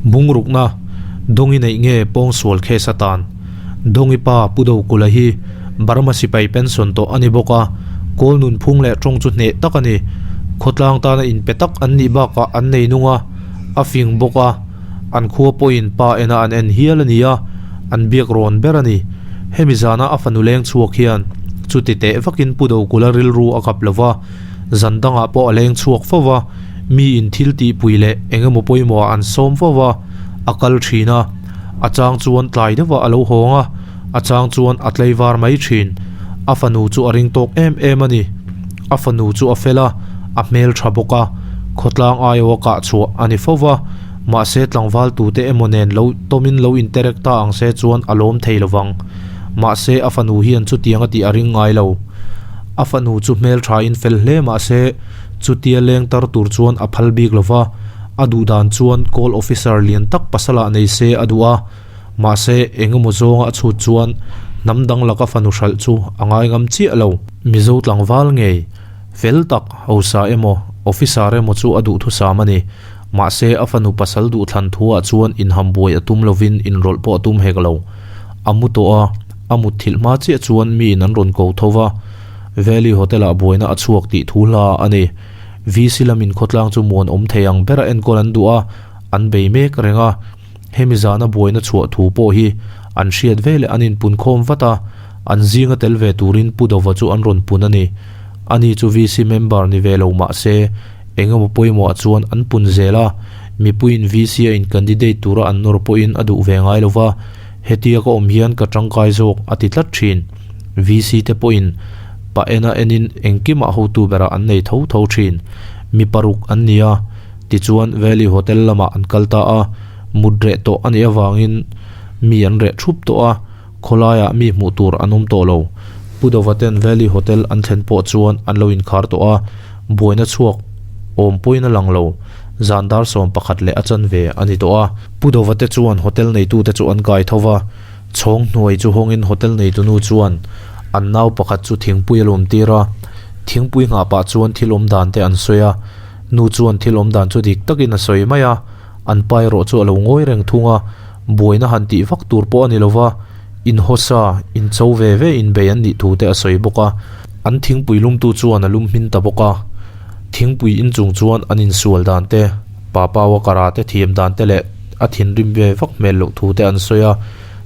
Bungrukna, Dawngi neih nge pawngsual case atan? Dawngi pa Pu Dokula hi Burma sipai pension tawh a ni bawk a, kawl nunphung leh tawng chu hneh tak a ni. Khawtlang tana inpe tak an nih bakah an nei nung a, a fing bawk a, an khua pawhin pa ena an en hial a ni a, an biak rawn ber a ni. Hemi zana a fanu leng chhuak hian chuti teh vakin Pu Dokula rilru a kap lo va, zan dangah pawh a leng chhuak fo va, mi in thil tihpui leh eng emaw pawimawhah an sawm fo va, a kal thin a, a chang chuan tlai deuhah a lo hawng a, a chang chuan a tlaivar mai thin. A fanu chu a ring tawk em em a ni. A fanu chu a fel a, a hmel tha bawk a, khawtlang aiaw a kah chhuah a ni fo va, mahse tlangval tute emaw nen lo tawmin lo interek ta ang se chuan a lawm thei lo vang. Mahse a fanu hian chutiang a tih a ring ngai lo. A fanu chu hmel thain fel hle mahse chutia leng tar tur chuan a phal bik lo va, a duh dan chuan call officer lian tak pasalah nei se a duh a, mahse eng emaw zawnga a chhut chuan hnam dang laka fanu hralh chu a ngai ngam chiah lo. Mizo tlangval ngei, fel tak, hausa emaw, officer emaw chu a duhthusam a ni. Mahse a fanu pasal duhthlan thuah chuan inhambuai a tum lovin inrawlh pawh a tum hek lo. A mu tawh a, a mut thilh hma chiah chuan miin an rawn ko tho va, Valley Hotel-ah buaina a chhuak tih thu hla a ni. VC lamin khawtlang chu muan awm thei ang bera enkawl an duh a, an bei mek reng a. Hemi zana buaina chhuah thu pawh hi an hriat veleh an inpunkhawm vat a, an zinga tel ve turin Pu Dova chu an rawn pun a ni. Ani chu VC member ni ve lo mah se, eng emaw pawimawhah chuan an pun zel a, mipuiin VC a in candidate tura an nawr pawhin a duh ve ngai lo va, hetia ka awm hian ka tangkai zawk a ti tlat thin. VC te pawhin pa ena enin engkimah hotu berah an nei tho tho thin. Mi paruk an ni a, tichuan Valley Hotel lamah an kal ta a, mut reh tawh a nih avangin mi an reh thup tawh a, khawlaiah mi hmuh tur an awm tawh lo. Pu Dova ten Valley Hotel an thlen pawh chuan an lo inkhar tawh a, buaina chhuak awm pawhin a lang lo. Zan dar 11 leh a chanve a ni tawh a. Pu Dova te chuan hotel neitute chu an kai tho va, chhawng hnuai chu hawngin hotel neitunu chuan an nau pakhat chu thingpui a lawm tir a, thingpui nghah pah chuan thil awm dan te an sawi a, nu chuan thil awm dan chu dik takin a sawi mai a, an pa erawh chu a lo ngawi reng thung a, buaina han tih vak tur pawh a ni lo va, in hawsa, in cho ve ve inbei an nih thu te a sawi bawk a, an thingpui lumtu chuan a lum hmin ta bawk a, thingpui inchung chuan an insual dan te, Papaua karate thiam dan te leh a thinrim ve vak hmel loh thu te an sawi a,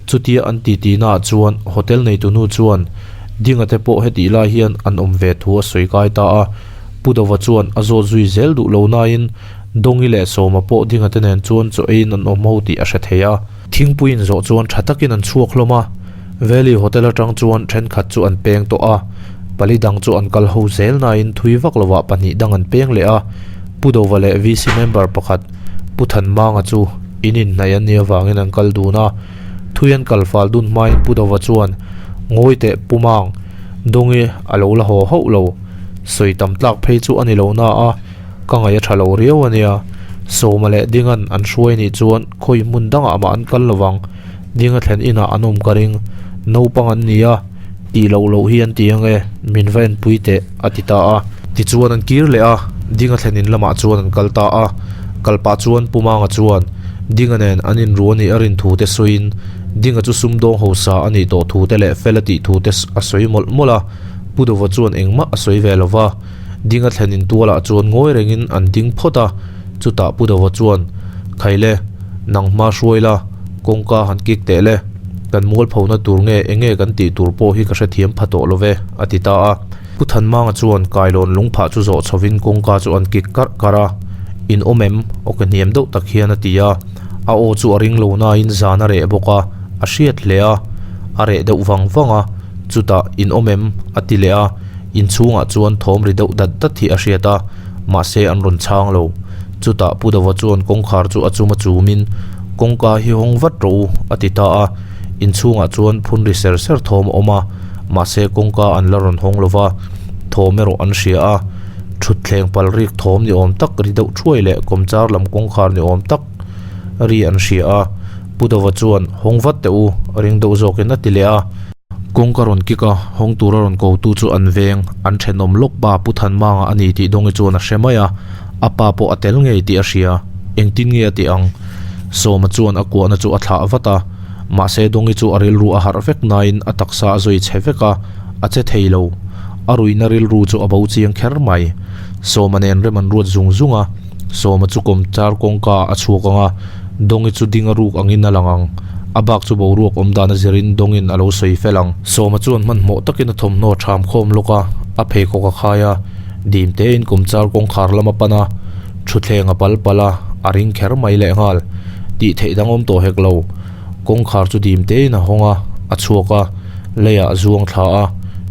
chutia an titi naah chuan hotel neitu nu chuan Dinga te pawh hetih lai hian an awm ve thu a sawi kai ta a, Pu Dova chuan a zawt zui zel duh lo nain Dawngi leh Sawma pawh Dinga te nen chuan chaw eiin an awm ho tih a hre thei a. Thingpui inzawh chuan tha takin an chhuak hlawm a, Valley Hotel atang chuan thenkhat chu an peng tawh a, pali dang chu an kal ho zel nain thui vak lovah pahnih dang an peng leh a, Pu Dova leh VC member pakhat Pu Thanmanga chu in inhnaih an nih avangin an kal dun a, thui an kal fal dun hmain Pu Dova chuan, Ngawi teh Pu Mang, Dawngi a lo la haw hauh lo, sawi tam tlak phei chu a ni lo na a, ka ngaih a tha lo riau a nia, Sawma leh Dinga'n an hruai nih chuan khawi hmun dangah mah an kal lovang, Dinga thlen inah an awm ka ring, naupang an ni a, tih loh loh hi an ti ang e, min va enpui teh a ti ta a. Tichuan an kir leh a, Dinga thlen in lamah chuan an kal ta a, kal pah chuan Pu Manga chuan Dinga nen an inru a nih a rin thu te sawiin Dinga chu sumdawng hausa a nih tawh thu te leh fel a tih thu te a sawi mawlh mawlh a, Pu Dova chuan engmah a sawi ve lo va. Dinga thlen in tualah chuan ngawi rengin an ding phawt a, chutah Pu Dova chuan, Khaile, nang hma hruai la, kawngka han kik teh le, kan mualphona tur nge enge kan tih tur pawh hi ka hrethiam pha tawh lo ve, a ti ta a. Pu Thanmanga chuan kailawn lungphah chu zawh chhovin kawngka chu an kik karh karh a, In awm em? Aw ke hniam deuh tak hian a ti a, a aw chu a ring lo nain zan a reh bawk a, a hriat hle a, a reh deuh vang vang a, chutah, In awm em? a ti leh a. Inchhungah chuan thawm ri deuh dat dat hi a hriat a, mahse an rawn chhang lo. Chutah Pu Dova chuan kawngkhar chu a chum a chumin, Kawngka hi hawng vat rawh u, a ti ta a. Inchhungah chuan phun ri ser ser thawm a awm a, mahse kawngka an la rawn hawng lo va, thawm erawh an hria a. Thutthleng pal rik thawm ni awm tak ri deuh thuai leh kawmchar lam kawngkhar ni awm tak ri an hria a. Pu Dova chuan, Hawng vat teh u, ring deuh zawkin a ti leh a. Kawngka rawn kik a, hawng tura rawn ko tu chu an veng, an thenawm lawk pa Pu Thanmanga a ni tih Dawngi chuan a hre mai a, a pa pawh a tel ngei tih a hria, engtin nge a tih ang? Sawma chuan a kuahna chu a thlah vat a, mahse Dawngi chu a rilru a harh vek nain a taksa a zawi chhe vek a, a che thei lo. A ruihna rilru chu a bo chiang kher mai. Sawma nen rem an ruat zung zung a, Sawma chu kawmchar kawngka ah a chhuak ang a, Dawngi chu ding a ruk angin a lang ang. A bak chu boruak awm dan a zirin Dawngin a lo sawi fel ang. Sawma chuan hmanhmawh takin a thawmhnaw ṭham khawm lawk a, a pheikhawk a khai a, dim tein kawmchar kawngkhar lam a pan a, thutthleng a pal pal a, a ring kher mai leh nghal. Tih theih dang awm tawh hek lo. Kawngkhar chu dim tein a hawng a, a chhuak a, leiah a zuang thla a,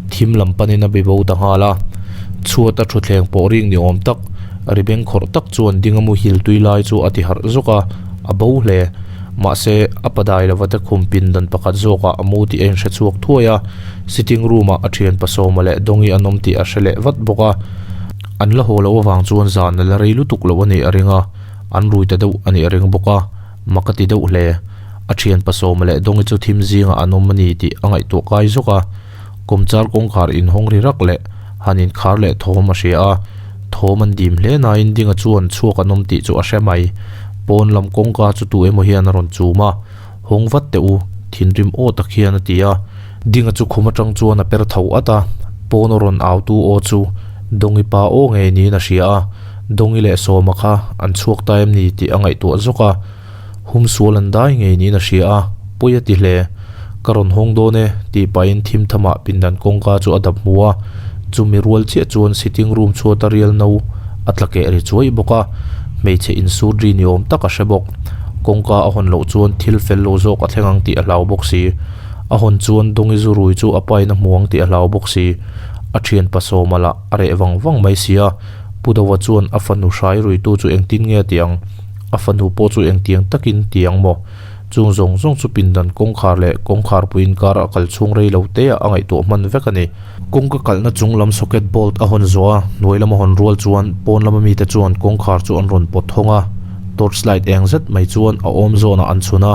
thim lam panin a be bo ta nghal a. Chhuat a thutthleng pawh ring ni awm tak, ri beng khawrh tak chuan ding a muhil tui lai chu a ti harh zawk a, a bo hle. Mahse, a padai lova te khum pin dan pakhat zawkah a mu tih a inhre chhuak thuai a, sitting room ah a thian pasawma leh Dawngi an awm tih a hre leh vat bawk a. An la haw loh avang chuan zan a la rei lutuk loh a nih a ring a, an rui ta deuh a nih a ring bawk a, mak a ti deuh hle. A thian pasawma leh Dawngi chu thim zingah an awm a ni tih a ngaihtuah kai zawk a, kawmchar kawngkhar inhawng ri rak leh han inkhar leh thawm a hria a, thawm an dim hle nain Dinga chuan chhuak an awm tih chu a hre mai. Pawn lam kawngka chu tu emaw hian a rawn chum a, Hawng vat teh u, thinrim aw tak hian a ti a. Dinga chu khum atang chuan a per tho at a, pawn a rawn au tu aw chu Dawngi pa aw ngei niin a hria a, Dawngi leh Sawma kha an chhuak ta em ni tih a ngaihtuah zawk a, hum sual an dai ngei niin a hria a, pawi a ti hle. Ka rawn hawng dawn e tih pahin thim thamah pindan kawngka chu a dap hmu a, chumi rual chiah chuan sitting room chhuata rial no a tla keh ri chuai bawk a, hmeichhe insut ri ni awm tak a hre bawk. Kawngka a hawn loh chuan thil fel lo zawk a thleng ang tih a hlau bawk si. A hawn chuan Dawngi zu rui chu a pain a hmu ang tih a hlau bawk si. A thian pasawma lah a reh vang vang mai si a, Pu Dova chuan a fanu hrai ruitu chu engtin nge a ti ang? A fanu pawh chu engtiang takin ti ang maw? Chung zawng zawng chu pindan kawngkhar leh kawngkharpui inkar a kal chhung rei lo te ah a ngaihtuah hman vek a ni. Kawngka kalhna chung lam socket bolt a hawn zawh a, hnuai lama hawn rual chuan pawn lama mite chuan kawngkhar chu an rawn pawt hawng a, torch light eng zet mai chuan a awm zawnah an chhun a,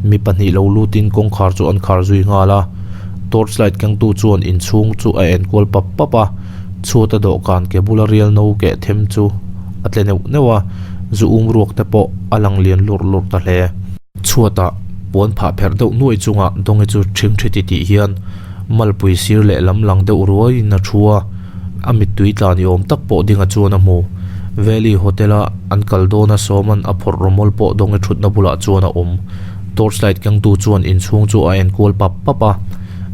mi pahnih lo lutin kawngkhar chu an khar zui nghal a. Torch light kengtu chuan inchhung chu a enkual pap pap a, chhuata dawhkan ke bula rial no keh them chu a tle neuh neuh a, zu um ruak te pawh a lang lian lurh lurh ta hle. Chhuatah puan phah pherh deuh nuai chungah Dawngi chu ṭhingṭhi ti tih hian malpui sir leh lam lang deuh ruaiin a thu a, a mittui tla ni awm tak pawh Dinga chuan a hmu. Valley Hotel a an kal dawna Sawman a phawrh rawmawl pawh Dawngi ṭhutna bulah chuan a awm. Torchlight kengtu chuan inchhung chu a enkual pap pap a,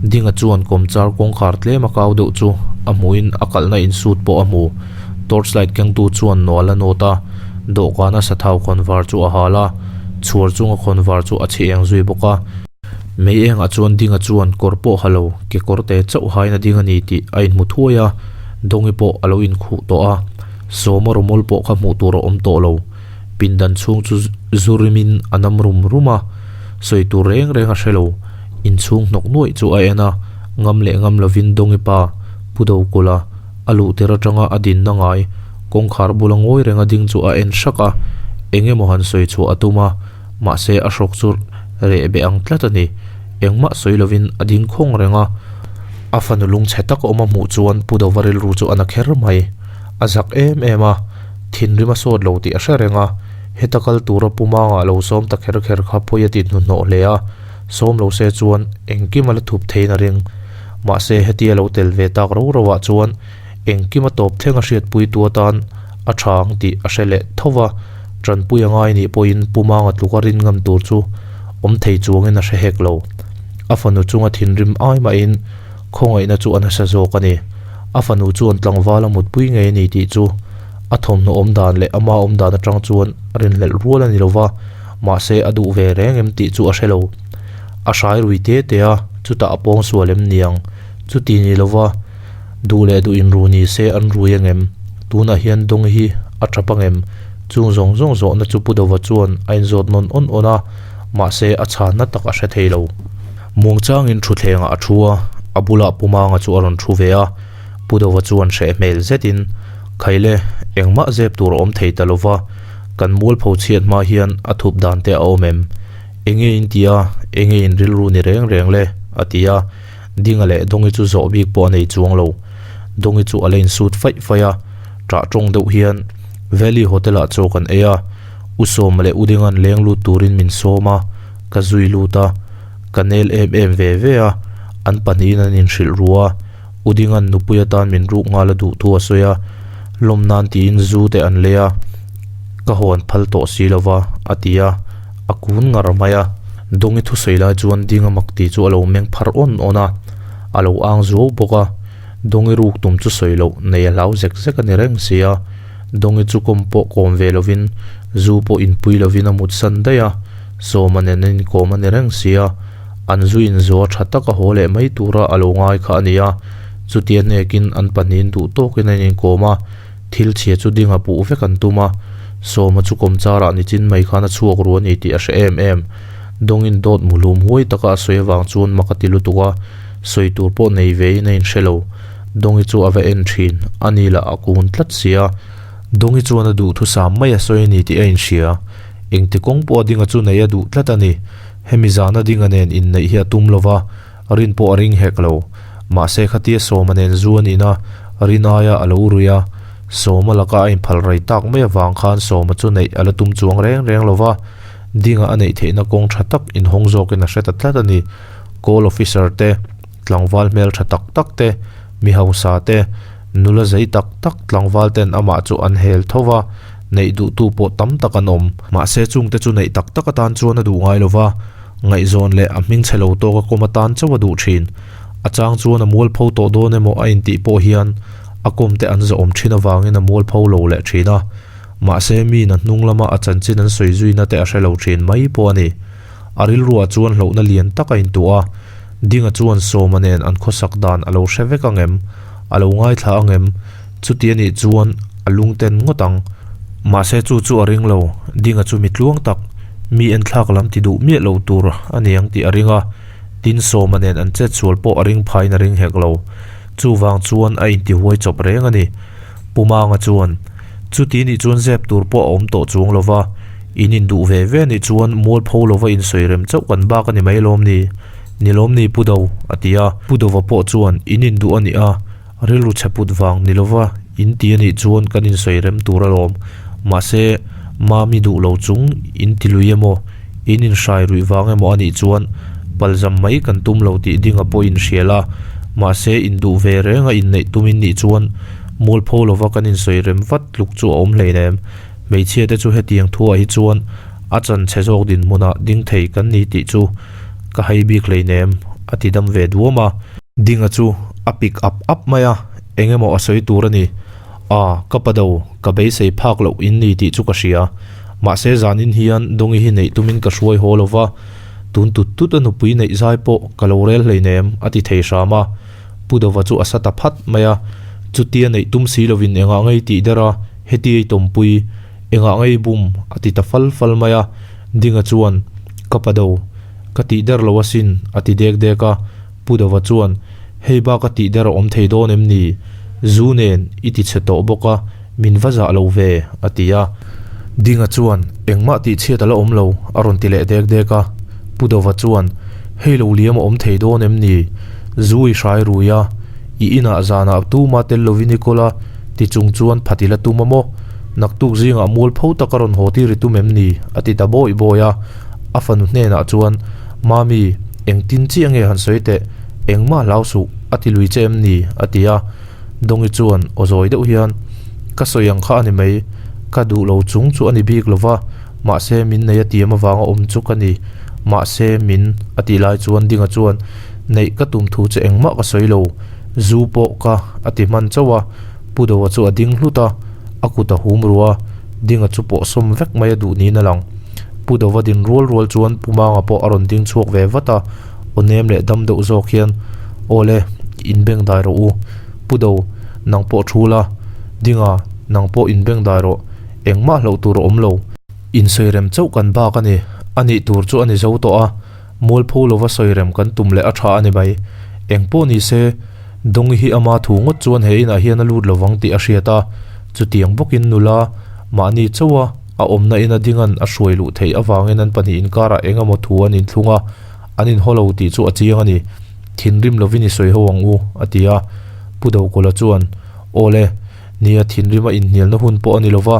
Dinga chuan kawmchar kawngkhar tlem a kau deuh chu a hmuhin a kalhna insut pawh a hmu. Torchlight kengtu chuan nawlh a nawt a, dawhkana sathau khawnvar chu a hal a, chhuar chunga khawnvar chu a chhe eng zui bawk a. Mei engah chuan Dinga chuan kawr pawh ha lo, kekawr te chauh hain a ding a ni tih a inhmu thuai a, Dawngi pawh a lo inkhuh tawh a, Sawma rawmawl pawh kha hmuh tur a awm tawh lo. Pindan chhung chu zu rimin a nam rum rum a, sawi tur reng reng a hre lo. Inchhung hnawk nuaih chu a en a, ngam leh ngam lovin Dawngi pa, Pu Dokulha, A luh tir atanga a dinna ngai kawngkhar bula ngawi renga ding chu a en hrak a, eng emaw han sawi chhuah a tum a, mahse a hrawk chu reh beh ang tlat a ni. Engmah sawi lovin a ding khawng reng a, a fanu lungchhe tak awm a hmuh chuan Pu Dova rilru chu a na kher mai. A zak em em a, thinrim a sawt lo tih a hre reng a, heta kal tura Pu Manga lo sawm ta kher kher kha pawi a ti hnuhnawh hle a, sawm lo se chuan engkim a la thup theiin a ring. Mahse hetia lo tel ve tak ro ro ah chuan engkim a tawp thleng a hriatpui tu atan a tha ang tih a hre leh tho va, tanpui a ngai nih pawhin Pu Manga tluka rin ngam tur chu awm thei chuangin a hre hek lo. A fanu chunga thinrim ai mahin khawngaihna chu a nasa zawk a ni. A fanu chuan tlangval a mutpui ngei a ni tih chu a thawmhnaw awm dan leh ama awm dan atang chuan rinhlelh rual a ni lo va, mahse a duh ve reng em tih chu a hre lo. A hrai rui te te a, chutah a pawng sual em niang? Chuti ni lova duh leh duh inru ni se an rui angem? Tunah hian Dawngi hi a tap angem? Chung zawng zawng zawhna chu Pu Dova chuan a inzawt nawn awn awn a, mahse a chhanna tak a hre thei lo. Muangchangin thutthlengah a thu a, a bulah Pu Manga chu a rawn thu ve a, Pu Dova chuan hreh hmel zetin, Khaile, engmah zep tur a awm thei ta lova, kan mualpho chhiat hma hian a thup dan te a awm em? Enge in ti a, enge in rilru ni reng reng le? a ti a, Dinga leh Dawngi chu zawh bik pawh a nei chuang lo. Dawngi chu a la insut faih faih a, ṭah ṭawng deuh hian Valley Hotel ah chaw kan ei a, U Sawma leh U Dinga'n leng lut turin min sawm a, ka zui lut a, ka nel em em ve ve a, an pahnihin an inhrilh ru a, U Dinga'n nupui atan min ruk nghal a duh thu a sawi a, lawm nan tiin zu te an lei a, ka hawn phal tawh si lo va, a ti a, a kun ngar mai a. Dawngi thusawi lai chuan Dinga mak tih chu a lo meng phar awn awn a, a lo ang zuau bawk a, Dawngi ruk tum chu sawi loh nei a hlau zek zek a ni reng si a, Dawngi chu kawm pawh kawm ve lovin zu pawh inpui lovin a mut san daih a, Sawma nen an inkawm a ni reng si a, an zu inzua tha taka haw leh mai tura a lo ngai kha a ni a, chutia hnekin an pahnihin duh tawkin an inkawm a, thil chhia chu dinga puh vek an tum a, Sawma chu kawmcharah nichin mai khan a chhuak ru a ni tih a hre em em. Dawngin dawt muhlum huai taka a sawi avang chuan mak a ti lutuk a, sawi tur pawh nei vein a inhre lo. Dawngi chu a va en thin, a ni lah a kun tlat si a. Dawngi chuan a duhthusam mai a sawi a ni tih a inhria. Engti kawng pawh a dinga chu nei a duh tlat a ni. Hemi zana dinga nen inneih hi a tum lo va, rin pawh a ring hek lo. Mahse khatia Sawma nen zu a nihna rin aia a lo rui a, Sawma laka a inphal rei tak mai avang khan Sawma chu neih a la tum chuang reng reng lo va, dinga a neih theihna kawng tha tak inhawng zawkin a hre ta tlat a ni. Call officer te. Tlangval hmel tha tak tak te, mi hausa te, nula zei tak tak tlangval ten amah chu an hel tho va, neih duhtu pawh tam tak an awm. Mahse chungte chu neih tak tak atan chuan a duh ngai lo va, ngaihzawn leh a hming chhe lo tawka kawm atan chauh a duh thin. A chang chuan a mualpho tawh dawn emaw a intih pawh hian a kawmte an zawhawm thin avangin a mualpho lo leh thin a. Mahse miin a hnung lama a chanchin an sawi zuina te a hre lo thin mai pawh a ni. A rilruah chuan hlauhna lian tak a intuah a, Dinga chuan Sawma nen an khawsak dan a lo hre vek ang em? A lo ngaithla ang em? Chuti a nih chuan a lungten ngawt ang. Mahse chu chu a ring lo, Dinga chu mi tluang tak, mi enthlak lam ti duh miah lo tur a ni ang tih a ring a, tin Sawma nen an chetsual pawh a ring phaiin a ring hek lo. Chuvang chuan a intihuai chawp reng a ni. Pu Manga chuan, Chuti nih chuan zep tur pawh a awm tawh chuang lo va, in induh ve ve nih chuan mualpho lova insawi rem chauh kan bak a ni mai lawm ni? Ni lawm ni Pu Do? a ti a. Pu Dova pawh chuan, In induh a nih a, rilru chhe put vang ni lova in ti a nih chuan kan insawi rem tur alawm. Mahse, Mami duh lo chung in ti lui emaw, in inhrai ruih vang emaw a nih chuan palzam mai kan tum lo tih dinga pawh inhrial a, mahse induh ve renga inneih tumin nih chuan Mualpho lova kan insawi rem vat tluk chu a awm hleinem. Hmeichhia te chu hetiang thuah hi chuan a chan chhe zawk dinhmunah ding thei kan ni tih chu ka hai bik hleinem, a ti dam ve duam a. Dinga chu a pik ap ap mai a, eng emaw a sawi tur a ni. A, ka pa do, ka beisei phak loh in ni tih chu ka hria. Mahse zanin hian Dawngi hi neih tumin ka hruai haw lova, tun tut tut a nupui neih zai pawh ka lo rel hleinem, a ti thei hram a. Pu Dova chu a sa ta phat mai a, chutia neih tum si lovin engah ngei tih der a, heti ei tawmpui, engah ngei bum a ti ta fal fal mai a, Dinga chuan, Ka pa do, ka tih der lo asin a ti dek dek a, Pu Dova chuan, Hei bak a tih der a awm thei dawn em ni? Zu nen i ti chhe tawh bawk a, min va zah lo ve a ti a. Dinga chuan, Engmah tih chhiat a la awm lo a rawn ti leh dek dek a. Pu Dova chuan, Hei lo liam a awm thei dawn em ni? Zu i hrai rui a, i inah zanah tuma tel lovin i kawl a, ti chung chuan phat i la tum a maw? Naktuk zingah mual pho tak a rawn haw tir i tum em ni? a ti ta bawi bawi a. A fanu hnenah chuan, Mami, engtin chiah nge han sawi teh? Engmah hlau suh, a ti lui che em ni? a ti a. Dawngi chuan aw zawi deuh hian, Ka sawi ang kha a ni mai, ka duh lo chung chu a ni bik lo va, mahse min nei a tiam avanga awm chu ka ni, mahse min a tih lai chuan Dinga chuan, Neih ka tum thu che engmah ka sawi lo, zu pawh ka a ti hman chauh a, Pu Doa chu a ding hlut a, a kut a hum ruh a, Dinga chu pawh sawm vek mai a duh niin a lang. Pu Dova din rual rual chuan Pu Manga pawh a rawn ding chhuak ve vat a, aw nem leh dam deuh zawk hian, Awle, inbeng dai rawh u. Pu Do, nang pawh thu la. Dinga, nang pawh inbeng dai rawh. Engmah hlauh tur a awm lo. Insawirem chauh kan bak a ni. A nih tur chu a ni zo tawh a, mualpho lova sawirem kan tum leh a tha a ni mai. Eng pawh ni se, Dawngi hi ama thu ngawt chuan he inah hian a lut lovang tih a hriat a, chutiang bawkin nula mahni chauha a awmna ina dinga'n a hruai luh theih avangin an pahnih inkarah eng emaw thu an inthlung a, an inhaw lo tih chu a chiang a ni. Thinrim lovin i sawi ho ang u, a ti a. Pu Dokola chuan, Awle, nia thinrima inhnialna hun pawh a ni lova.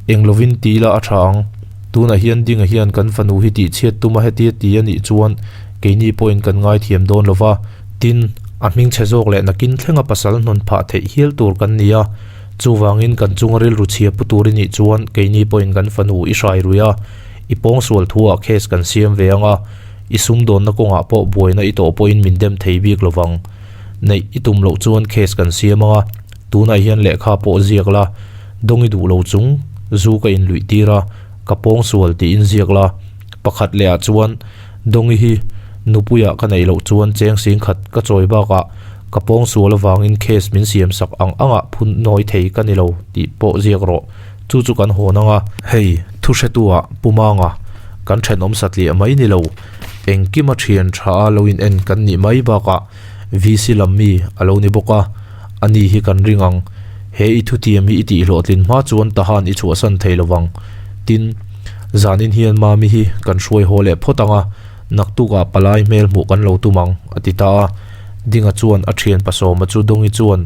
Eng lovin ti ila a tha ang. Tunah hian Dinga hian kan fanu hi tihchhiat tum a hetia ti a nih chuan keini pawhin kan ngaithiam dawn lo va. Tin, a hmingchhe zawk leh nakin thlenga pasal hnawn phah theih hial tur kan ni a. Chuvangin kan chunga rilru chhia pu tur i nih chuan keini pawhin kan fanu i hrai rui a, i pawngsual thuah case kan siam ve ang a, i sumdawnna kawngah pawh buaina i tawh pawhin min dem thei bik lo vang. Neih i tum loh chuan case kan siam ang a, tunah hian lehkha pawh ziak la, dawng i duh lo chung zu ka inluih tir a, ka pawngsual tiin ziak la. Pakhat leh ah chuan Dawngi hi nupuiah ka neih loh chuan cheng sing khat ka chawi bakah ka pawngsual avangin case min siam sak ang angah phun nawi thei ka ni lo tih pawh ziak rawh. Chu chu kan hawn ang a. Hei, thu hretu-ah Pu Manga, kan thenawm satliah mai ni lo, engkima thian tha a lo in en kan nih mai bakah VC lam mi a lo ni bawk a, ani hi kan ring ang. He i thutiam hi i tih hlawhtlin hma chuan Tahan i chhuahsan thei lo vang. Tin, zanin hian Mami hi kan hruai haw leh phawt ang a, naktukah palai hmel hmuh kan lo tum ang, a ti ta a. Dinga chuan a thian pasawma chu Dawngi chuan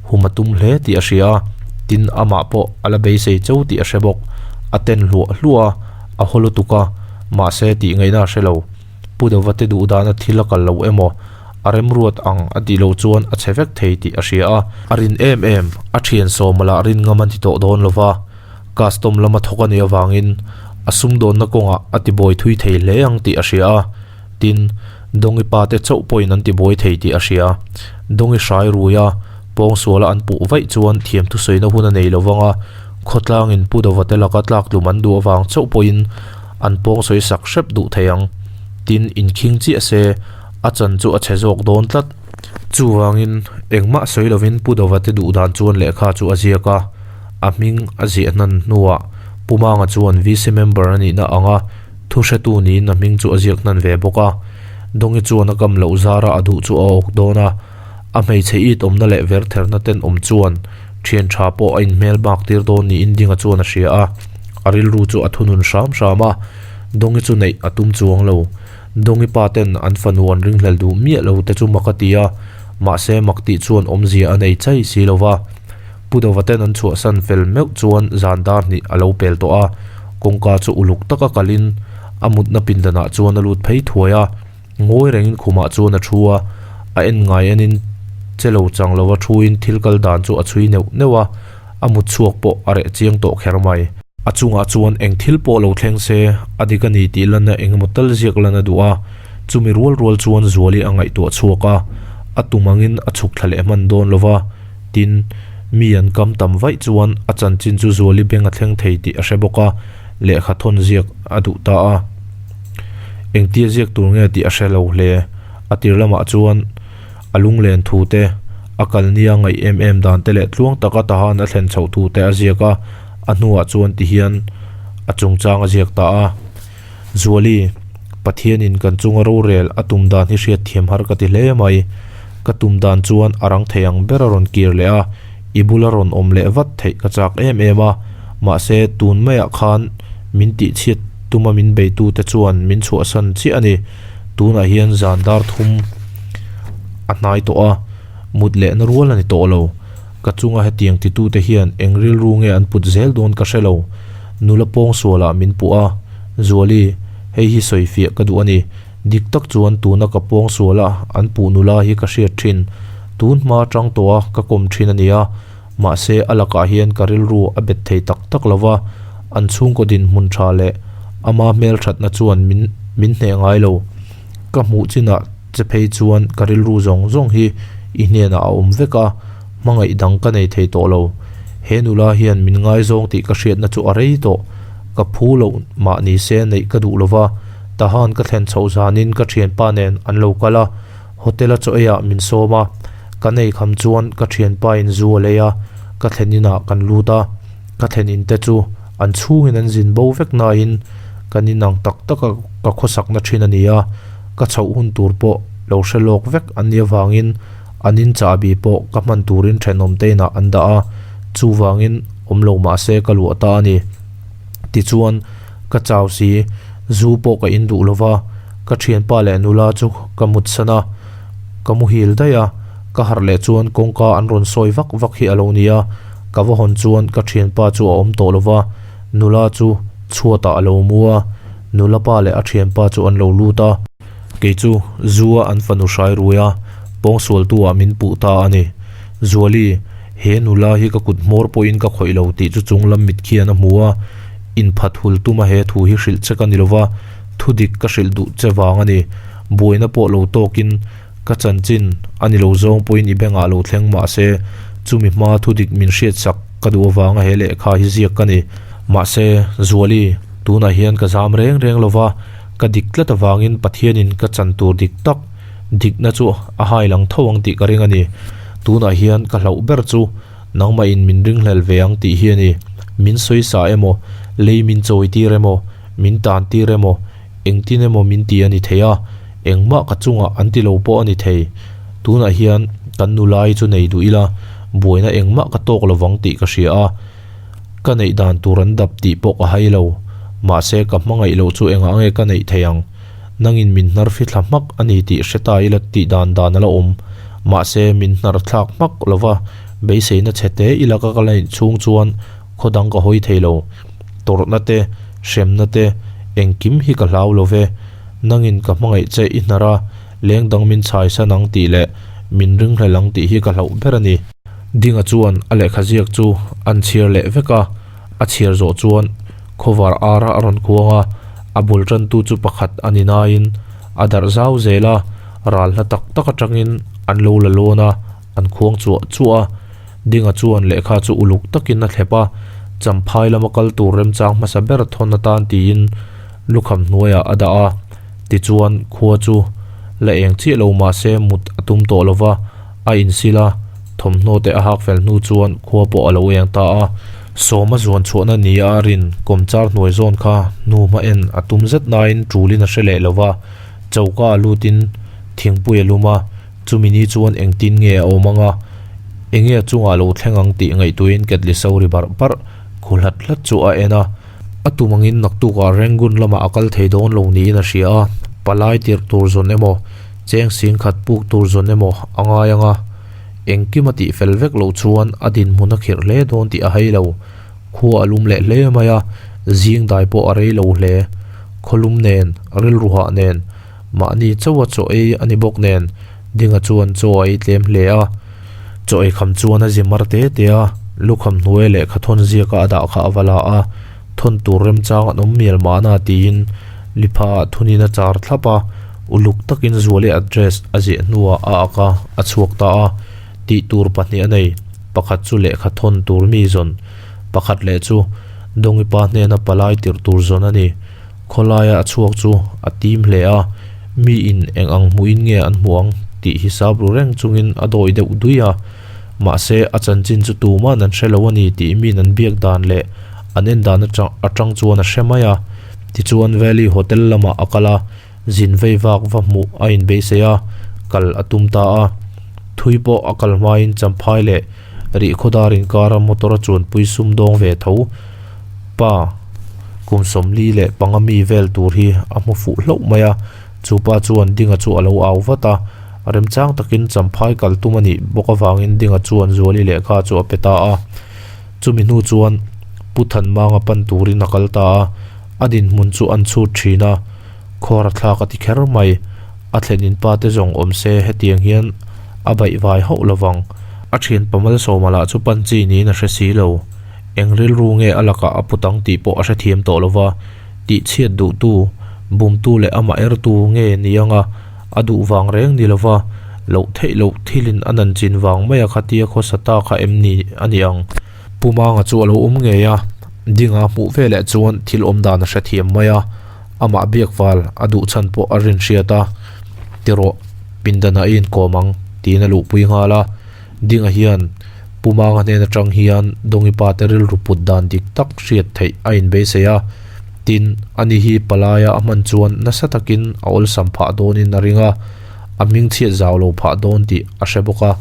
hum a tum hle tih a hria a, tin amah pawh a la beisei cho tih a hre bawk. A ten hluah hluah a, a haw lutuk a, mahse tih ngaihna a hre lo. Pu Dova te duh dana thil a kal lo emaw, a remruat ang a tih loh chuan a che vek thei tih a hria a. A rin em em, a thian sawma lah rin ngam a ni tawh dawn lo va, custom lama thawk a nih avangin a sumdawnna kawngah a tibuai thui thei hle ang tih a hria a. Tin, Dawngi pa te chauh pawhin an tibuai thei tih a hria. Dawngi hrai rui a, pawngsuala an puh vaih chuan thiam thusawina hun a nei lo vang a, khawtlangin Pu Dova te laka tlaktlum an duh avang chauh pawhin an pawngsawi sak hrep duh thei ang. Tin, inkhing chiah se, a chan chu a chhe zawk dawn tlat. Chuvangin, engmah sawi lovin Pu Dova te duh dan chuan lehkha chu a ziak a, a hming a ziah hnan hnuah Pu Manga chuan VC member a nihna anga Thu hretu niin a hming chu a ziak hnan ve bawk a. Dawngi chuan a kam loh zara a duh chu a awk dawn a. A hmeichhe it awmna leh ver therna ten awm chuan thian tha pawh a inhmel bak tir dawn niin Dinga chuan a hria a. A rilru chu a thunun hram hram a. Dawngi chu neih a tum chuang lo. Dawngi pa ten an fanu an ringhlel duh miah lo te chu mak a ti a. Mahse mak tih chuan awmzia a nei chai si lo va. Pu Dova ten an chhuahsan fel meuh chuan zan dar hnih a lo pel tawh a, kawngka chu uluk taka kalin a mutna pindanah chuan a lut phei thuai a, ngawi rengin khumah chuan a thu a, a en ngai enin che lo chang lova thuin thil kal dan chu a chhui neuh neuh a, a mut chhuak pawh a reh chiang tawh kher mai. A chungah chuan eng thil pawh lo thleng se a dik a ni tih lanna eng emaw tal ziak lan a duh a, chumi rual rual chuan Zuali a ngaihtuah chhuak a, a tum angin a chhuk thla leh hman dawn lova. Tin, mi an kam tam vaih chuan a chanchin chu Zuali beng a thleng thei tih a hre bawk a, lehkha thawn ziak a duh ta a. Engtia ziak tur nge tih a hre lo hle. A tir lamah chuan a lunglen thu te, a kal nia ngaih em em dan te leh tluang taka tahan a thlen chhoh thu te a ziak a, a hnuah chuan tihian a chungchang a ziak ta a. Zuali, Pathianin kan chunga rorel a tum dan hi hriatthiam har ka ti hle mai. Ka tum dan chuan a rang thei ang ber a rawn kir leh a, i bula rawn awm leh vat theih ka chak em em a. Mahse, tun maiah khan min tihchhiat tuma min beitute chuan min chhuahsan chiah a ni. Tunah hian zan dar thum a hnai tawh a, mut lehna rual a ni tawh lo. Ka chunga hetiang titute hian eng rilru nge an put zel dawn ka hre lo. Nula pawngsualah min puh a, Zuali, hei hi sawi fiah ka duh a ni. Dik tak chuan tuna ka pawngsuala an puh nula hi ka hriat thin. Tun hma atang tawha ka kawm thin a nia. Mahse a lakah hian ka rilru a bet thei tak tak lo va, an chhungkaw dinhmun tha leh ama hmelthatna chuan min min hneh ngai lo. Ka hmuh chinah che phei chuan ka rilru zawng zawng hi i hnenah a awm vek a, hmangaih dang ka nei thei tawh lo. He nula hian min ngaizawng tih ka hriatna chu a rei tawh. Ka phu loh mah ni se neih ka duh lova, Tahan ka thlen chhoh zanin ka thianpa nen an lo kal a, hotel a chaw eiah min sawm a, ka nei kham chuan ka thianpa in zu a lei a, ka thlen inah kan lut a, ka thlen in te chu an chhungin an zin bo vek nain kan inang tak taka ka khawsakna thin a ni a, ka chhoh hun tur pawh lo hre lawk vek an nih avangin an in chahbi pawh ka hman turin thenawm te inah an dah a, chuvangin awm lo mah se ka luah ta a ni. Tichuan, ka chau si, zu pawh ka in duh lo va, ka thianpa leh nula chu ka mutsan a, ka muhil daih a, ka harh leh chuan kawngka an rawn sawi vak vak hi a lo ni a, ka va hawn chuan ka thianpa chu a awm tawh lo va, Nula chu chhuatah a lo mu a, nula pa leh a thianpa chu an lo lut a. Kei chu zu a an fanu hrai rui a, pawngsualtu ah min puh ta a ni. Zuali, he nula hi ka kut hmawr pawhin ka khawih lo tih chu chunglam mit khian a hmu a, inphat hul tuma he thu hi hrilh che ka ni lova, thudik ka hrilh duh che vang a ni. Buaina pawh lo tawkin ka chanchin a ni lo zawng pawhin i bengah lo thleng mahse, chumi hma thudik min hriatsak ka duh avanga he lehkha hi ziak ka ni. Mahse, Zuali, tunah hian ka zam reng reng lova, Ka dik tlat avangin Pathianin ka chan tur dik tak dikna chu a hai lang tho ang tih ka ring a ni. Tunah hian ka hlauh ber chu nangmahin min ringhlel ve ang tih hi a ni. Min sawisa emaw, lei min chawitir emaw, min tantir emaw, engtin emaw min ti a ni thei a, engmah ka chungah an ti lo pawh a ni thei. Tunah hian kan nulai chu nei duh ila, buaina engmah ka tawk lovang tih ka hria a. Ka neih dan tur an dap tih pawh ka hai lo. Mahse, ka hmangaih loh chu engah nge ka neih thei ang? Nangin min hnar fithla hmak a ni tih hre ta ila tih dan dan a la awm. Mahse, min hnar thlak hmak lova beiseina chhe te ila ka kal a nih chhung chuan khaw dang ka hawi thei lo. Tawrhna te, hremna te, engkim hi ka hlau lo ve. Nangin ka hmangaih che i hnar a, leng dang min chhai san ang tih leh min ringhlel ang tih hi ka hlauh ber a ni. Dinga chuan a lehkha ziak chu an chhiar leh vek a, a chhiar zawh chuan khawvar ara a rawn khuang a, a bul tantu chu pakhat a ni nain a darh zau zel a, ral hla tak tak atangin an lo la lawn a, an khuang chuah chuah a. Dinga chuan lehkha chu uluk takin a thlep a, Champhai lama kal tur remchang hmasa ber thawn atan tiin lukham hnuaiah a dah a, tichuan khua chu la eng chiah lo mahse mut a tum tawh lo va, A insil a, thawmhnaw te a hak fel hnu chuan khua pawh a lo eng ta a. Sawma zuan chhuahna ni a rin kawmchar hnuai zawn kha hnu hma en a tum zet nain ṭulin a hre leh lo va, choka a lutin thingpui a lum a, chumi ni chuan engtin nge a awm ang a, enge a chungah lo thleng ang tih ngaihtuahin ketli so ri barh barh khu hlat hlat chu a en a. A tum angin naktukah Rangoon lamah a kal thei dawn lo niin a hria a, palai tirh tur zawn emaw, cheng sing khat puk tur zawn emaw a ngai ang a, engkim a tih fel vek loh chuan a dinhmun a khirh hle dawn tih a hei lo. Khua a lum leh hle mai a, zing dai pawh a rei lo hle. Khawlum nen, rilru hah nen, mahni chaw a chaw ei a ni bawk nen, Dinga chuan chaw a ei tlem hle a. Chaw ei kham chuan a zi mar te te a, lukham hnuai lehkha thawn ziaka a dah kha a va la a, thawn tur remchang an awm mial mahna tiin lipha ah thunin a char thlap a, uluk takin Zuali address a ziah hnuah a ak a, a chhuak ta a, tih tur pahnih a nei, pakhat chu lehkha thawn tur mi zawn, pakhat leh chu Dawngipa hnena palai tirh tur zawn a ni. Khawlaia a chhuak chu a tim hle a, mi in eng ang hmuhin nge an hmuh ang tih hisap ru reng chungin a dawi deuh dui a. Mahse, a chanchin chu tuman an hre lo a ni tih min an biak dan leh an en dan atang chuan a hre mai a. Tichuan Valley Hotel lamah a kal a, zin vei vak va hmuh a inbeisei a, kal a tum ta a. Thui pawh a kal hmain Champhai leh Rihkhawdar inkara motor a chuanpui sumdawng ve tho pa kum 45 mi vel tur hi a hmu fuh hlauh mai a, chu pa chuan Dinga chu a lo au vat a, remchang takin Champhai kal tum a nih bawk avangin Dinga chuan Zuali lehkha chu a pe ta a. Chumi hnu chuan Pu Thanmanga pan turin a kal ta a, a dinhmun chu an chhut thin a, khawr a thlak a ti kher mai. A thlenin pa te zawng awm se hetiang hian a baih vai hauh lovang. A thian pa Malsawma lah chu pan chi niin a hre si lo. Eng rilru nge a lakah a put ang tih pawh a hrethiam tawh lova, tihchhiat duhtu, bumtu leh amah ertu nge ni anga a duh vang reng ni lova, loh theih loh thilin a nan chin vang maia khatia khawsa ta kha em ni a ni ang. Pu Manga chu a lo awm ngei a, Dinga hmuh veleh chuan thil awm dan a hrethiam mai a. Amah biak val a duh chhan pawh a rin hriat a, Tirawh, pindanah i inkawm ang, tiin a luhpui nghal a. Dinga hian Pu Manga hnen atang hian Dawngi pa te rilru put dan dik tak hriat theih a inbeisei a. Tin, ani hi palaia a hman chuan nasa takin a awlsam phah dawnin a ring a, a hming chhiat zau lo phah dawn tih a hre bawk a.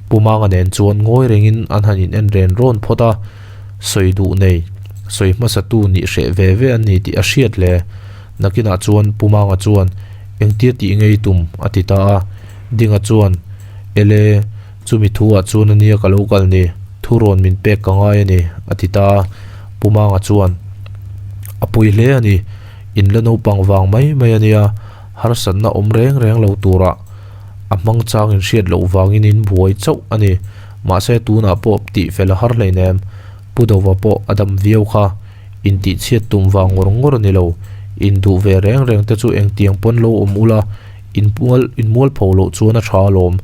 Pu Manga nen chuan ngawi rengin an han in en ren rawn phawt a. Sawi duh nei, sawi hmasatu nih hreh ve ve an ni tih a hriat le. Nakinah chuan Pu Manga chuan, Engtia tih ngei tum? a ti ta a. Dinga chuan, Ele, chumi thu ah chuan ania ka lo kal ni, thurawn min pek ka ngai a ni, a ti ta a. Pu Manga chuan. A pawi hle a ni. In la naupang vang mai mai a nia, harsatna awm reng reng lo turah a hmang chang in hriat loh vangin in buai chauh a ni. Mahse tunah pawh tih fel a har hleinem. Pu Dova pawh a dam viau kha. Intihchhiat tum vang ngawr ngawr a ni lo. Induh ve reng reng te chu engtiang pawn lo awm ula, inmual inmual pho loh chuan a tha alawm.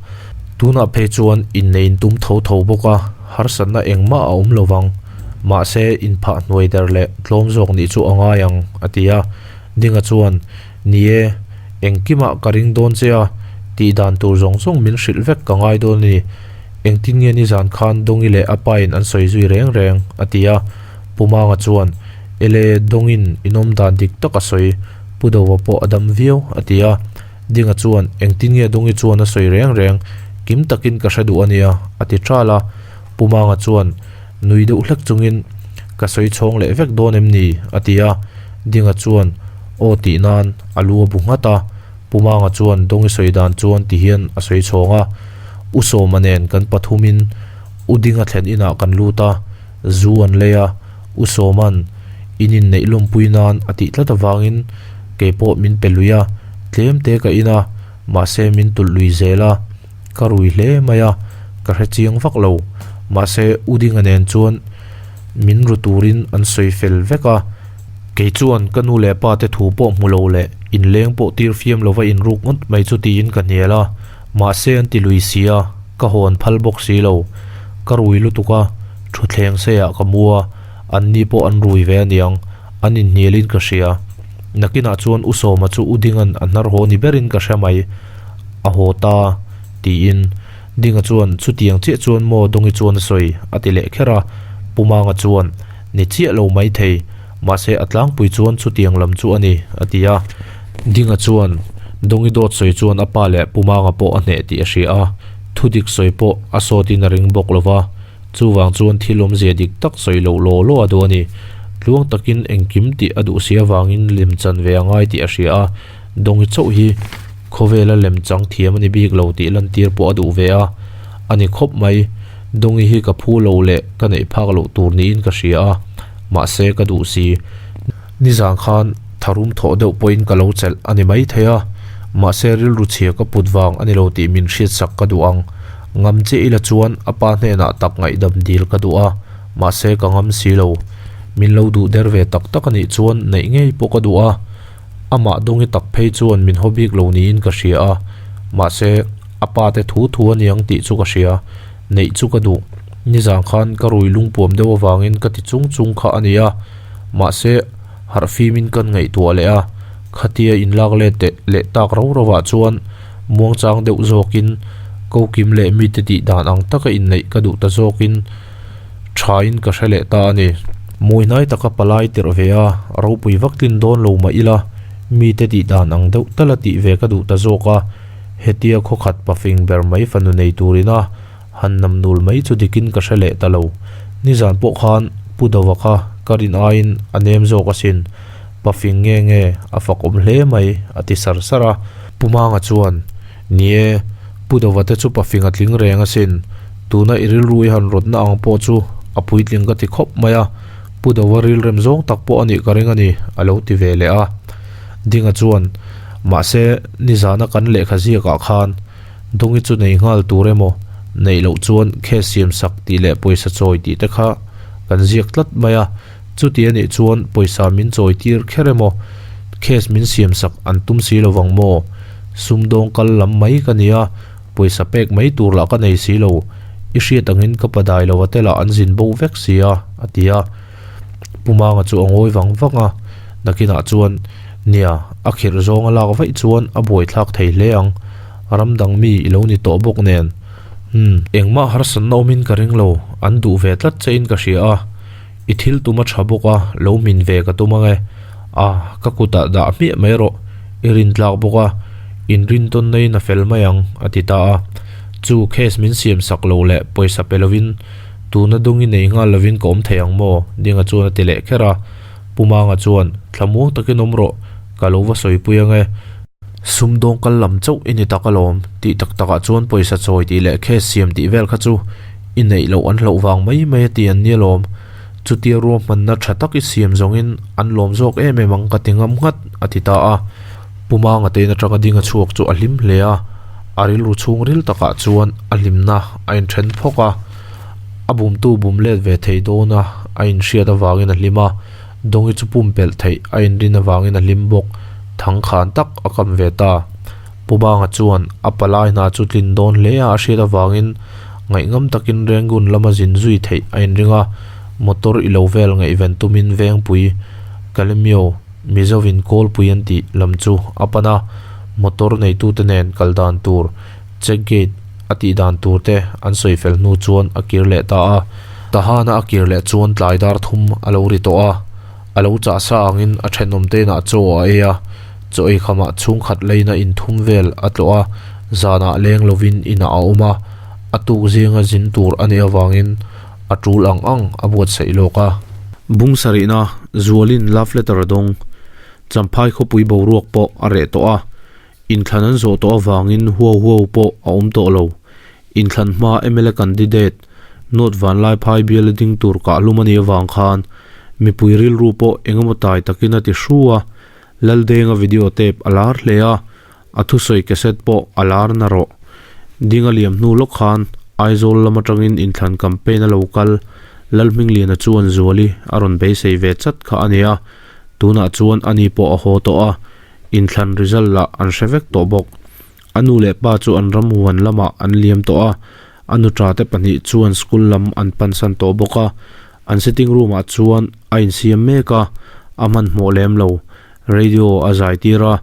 Tunah phei chuan innei intum tho tho bawk a, harsatna engmah a awm lo vang. Mahse, inphah hnuai der leh tlawm zawk nih chu a ngai ang, a ti a. Dinga chuan, Ni e, engkimah ka ring dawn che a, tih dan tur zawng zawng min hrilh vek ka ngai dawn a ni. Engtin nge nizan khan Dawngi leh a pain an sawi zui reng reng? a ti a. Pu Manga chuan, Ele, Dawngin inawm dan dik tak a sawi, Pu Dova pawh a dam viau, a ti a. Dinga chuan, Engtin nge Dawngi chuan a sawi reng reng, kim takin ka hre duh a nia, a ti ṭal a. Pu Manga chuan, Nui deuh hlek chungin, Ka sawi chhawng leh vek dawn em ni? a ti a. Dinga chuan, Aw tih nan a lu a bu nghat a. Pu Manga chuan Dawngi sawi dan chuan ti hian a sawi chhawng a. U Sawma nen kan pathumin U Dinga thlen inah kan lut a. Zu an lei a, U Sawma'n in inneih lawmpui nan a tih tlat avangin kei pawh min pe lui a, tlem te ka in a, mahse min tulh lui zel a, ka rui hle mai a, ka hre chiang vak lo. Mahse U Dinga nen chuan min ru turin an sawi fel vek a, kei chuan ka nu leh pa te thu pawh hmu lo leh inleng pawh tir fiam lova inruk ngawt mai chu tiin ka hnial a, mahse an ti lui si a. Ka hawn phal bawk si lo. Ka rui lutuk a, thutthleng seiah ka mu a, anni pawh an rui ve aniang, an inhnialin ka hria. Nakinah chuan U Sawma chu U Dinga'n a hnar haw ni berin ka hre mai, a haw ta, tiin Dinga chuan chutiang chiah chuan maw Dawngi chuan a sawi, a ti leh kher a. Pu Manga chuan, Ni chiah lo maithei, mahse a tlangpui chuan chutiang lam chu a ni, a ti a. Dinga chuan Dawngi dawt sawi chuan a pa leh Pu Manga pawh a hneh tih a hria a, thu dik sawi pawh a sawtin a ring bawk lo va, chuvang chuan thil awmzia dik tak sawi loh law law a duh a ni. Tluang takin engkim tih a duh si avangin lem chan ve a ngai tih a hria a, Dawngi chauh hi khawvela lem chang thiam a ni bik lo tih lantir pawh a duh ve a, a ni khawp mai. Dawngi hi ka phu lo leh ka neih phak loh tur niin ka hria a, mahse ka duh si. Nizan khan tharum thawh deuh pawhin ka lo chelh a ni maithei a, mahse rilru chhia ka put vang a ni lo tih min hriatsak ka duh ang. Ngam chiah ila chuan a pa hnenah tak ngaihdam dil ka duh a, mahse ka ngam si lo. Min lo duh der ve tak tak a nih chuan neih ngei pawh ka duh a, amah dawngi tak phei chuan min haw bik lo niin ka hria a, mahse a pa te thu thu a niang tih chu ka hria, neih chu ka duh. Nizan khan ka rui lungpuam deuh avangin ka ti chung chung kha a ni a. Mahse, harh fimin kan ngaihtuah leh a, khatia inlak let teh leh tak rau rauah chuan muangchang deuh zawkin kokim leh mite tih dan ang taka inneih ka duh ta zawkin thain ka hre leh ta a ni. Mawihnai taka palai tirh ve a, ropui vak tlin dawn lo mah ila, mite tih dan ang deuh tala tih ve ka duh ta zawk a, hetia khawkhat pafing ber mai fanu nei turina Han nam nul mai chu dikin ka hre leh ta lo. Nizan pawh khan Pu Dova kha ka rin aiin a nem zawk asin. Pa fing nge nge a fak awm hle mai a ti sar sar a. Pu Manga chuan, Ni e, Pu Dova te chu pa fing a tling reng asin. Tuna i rilru i han rawtna ang pawh chu a puitling ka ti khawp mai a. Pu Dova rilrem zawng tak pawh a nih ka ring a ni a lo ti ve leh a. Dinga chuan, Mahse, nizana kan lehkha ziakah khan Dawngi chu nei nghal tur emaw, neih loh chuan case siam sak tih leh pawisa chawi tih te kha kan ziak tlat mai a, chuti a nih chuan pawisa min chawi tir kher emaw, case min siam sak an tum si lo vang maw? Sumdawng kal lam mai ka ni a, pawisa pek mai tur lah ka nei si lo, i hriat angin ka padai lo a te lah an zin bo vek si a, a ti a. Pu Manga chu a ngawi vang vang a, nakinah chuan, Nia, a khirh zawng a lak vaih chuan a buaithlak thei hle ang, ram dang mi i lo ni tawh bawk nen. Umm, engmah harsatna awmin ka ring lo, an duh ve tlat che in ka hria a, i thil tum a tha bawk a, lo hmin ve ka tum ang e. A, ka kutah dah hmiah mai rawh, i rintlak bawk a, inrin tawn naiin a fel mai ang, a ti ta a. Chu case min siam sak lo leh pawisa pe lovin Tuna dung i nei nghal lovin ka awm thei ang maw? Dinga chuan a ti leh kher a. Pu Manga chuan, Thlamuang takin awm rawh, ka lo va sawipui ang e. Sumdawng kal lam chauh i ni tak alawm, tih tak takah chuan pawisa chawi tih leh case siam tih vel kha chu i neih loh an hlauh vang mai mai a ti an ni alawm. Chutia ruahmanna tha tak i siam zawngin an lawm zawk em em ang ka ti ngam nghat, a ti ta a. Pu Manga tein atanga ding a chhuak chu a hlim hle a, a rilru chhungril takah chuan a hlimna a inthen phawk a. A bumtu bum let ve thei dawna a inhriat avangin a hlim a, Dawngi chu pumpelh theih a inrin avangin a hlim bawk, thangkhan tak a kam ve ta. Pu Banga chuan a palai hna chu tlin dawn hle a a hriat avangin ngaihngam takin Rangoon lama zin zui theih a inring a, motor i lo vel ngaihven tumin Vengpui, Kalemyo, Mizovin Kawlpui an tih lam chu a pan a, motor neitute nen kal dan tur, check gate a tih dan tur te an sawi fel hnu chuan a kir leh ta a. Tahana a kir leh chuan tlai dar thum a lo ri tawh a, a lo chah sa angin a thenawmte inah chaw a ei a, chaw ei khamah chhungkhat leina inthum vel a tlawh a, zanah leng lovin inah a awm a, a tuk zinga zin tur a nih avangin a tul ang ang a buatsaih lawk a. Bung sarihna Zualin love letter a dawng. Champhai khawpui boruak pawh a reh tawh a, inthlan an zawh tawh avangin huau huau pawh a awm tawh lo. Inthlan hma mla candidate North Vanlaiphai biala ding tur kahlum a nih avang khan mipui rilru pawh engemaw tai takin a ti hru a, Laldenga video tape a lar hle a, a thusawi cassette pawh a lar na rawh. Ding a liam hnu lawk khan Aizawl lam atangin inthlan campaign a lo kal Lalhmingliana chuan Zuali a rawn beisei ve chat kha a nia, tunah chuan ani pawh a haw tawh a, inthlan result lah an hre vek tawh bawk. A nu leh pa chu an ram huan lamah an liam tawh a, a nuṭa te pahnih chuan school lam an pansan tawh bawk a, An sitting room ah chuan a insiam mek a, a hmanhmawh lem lo. Radio a zai tir a,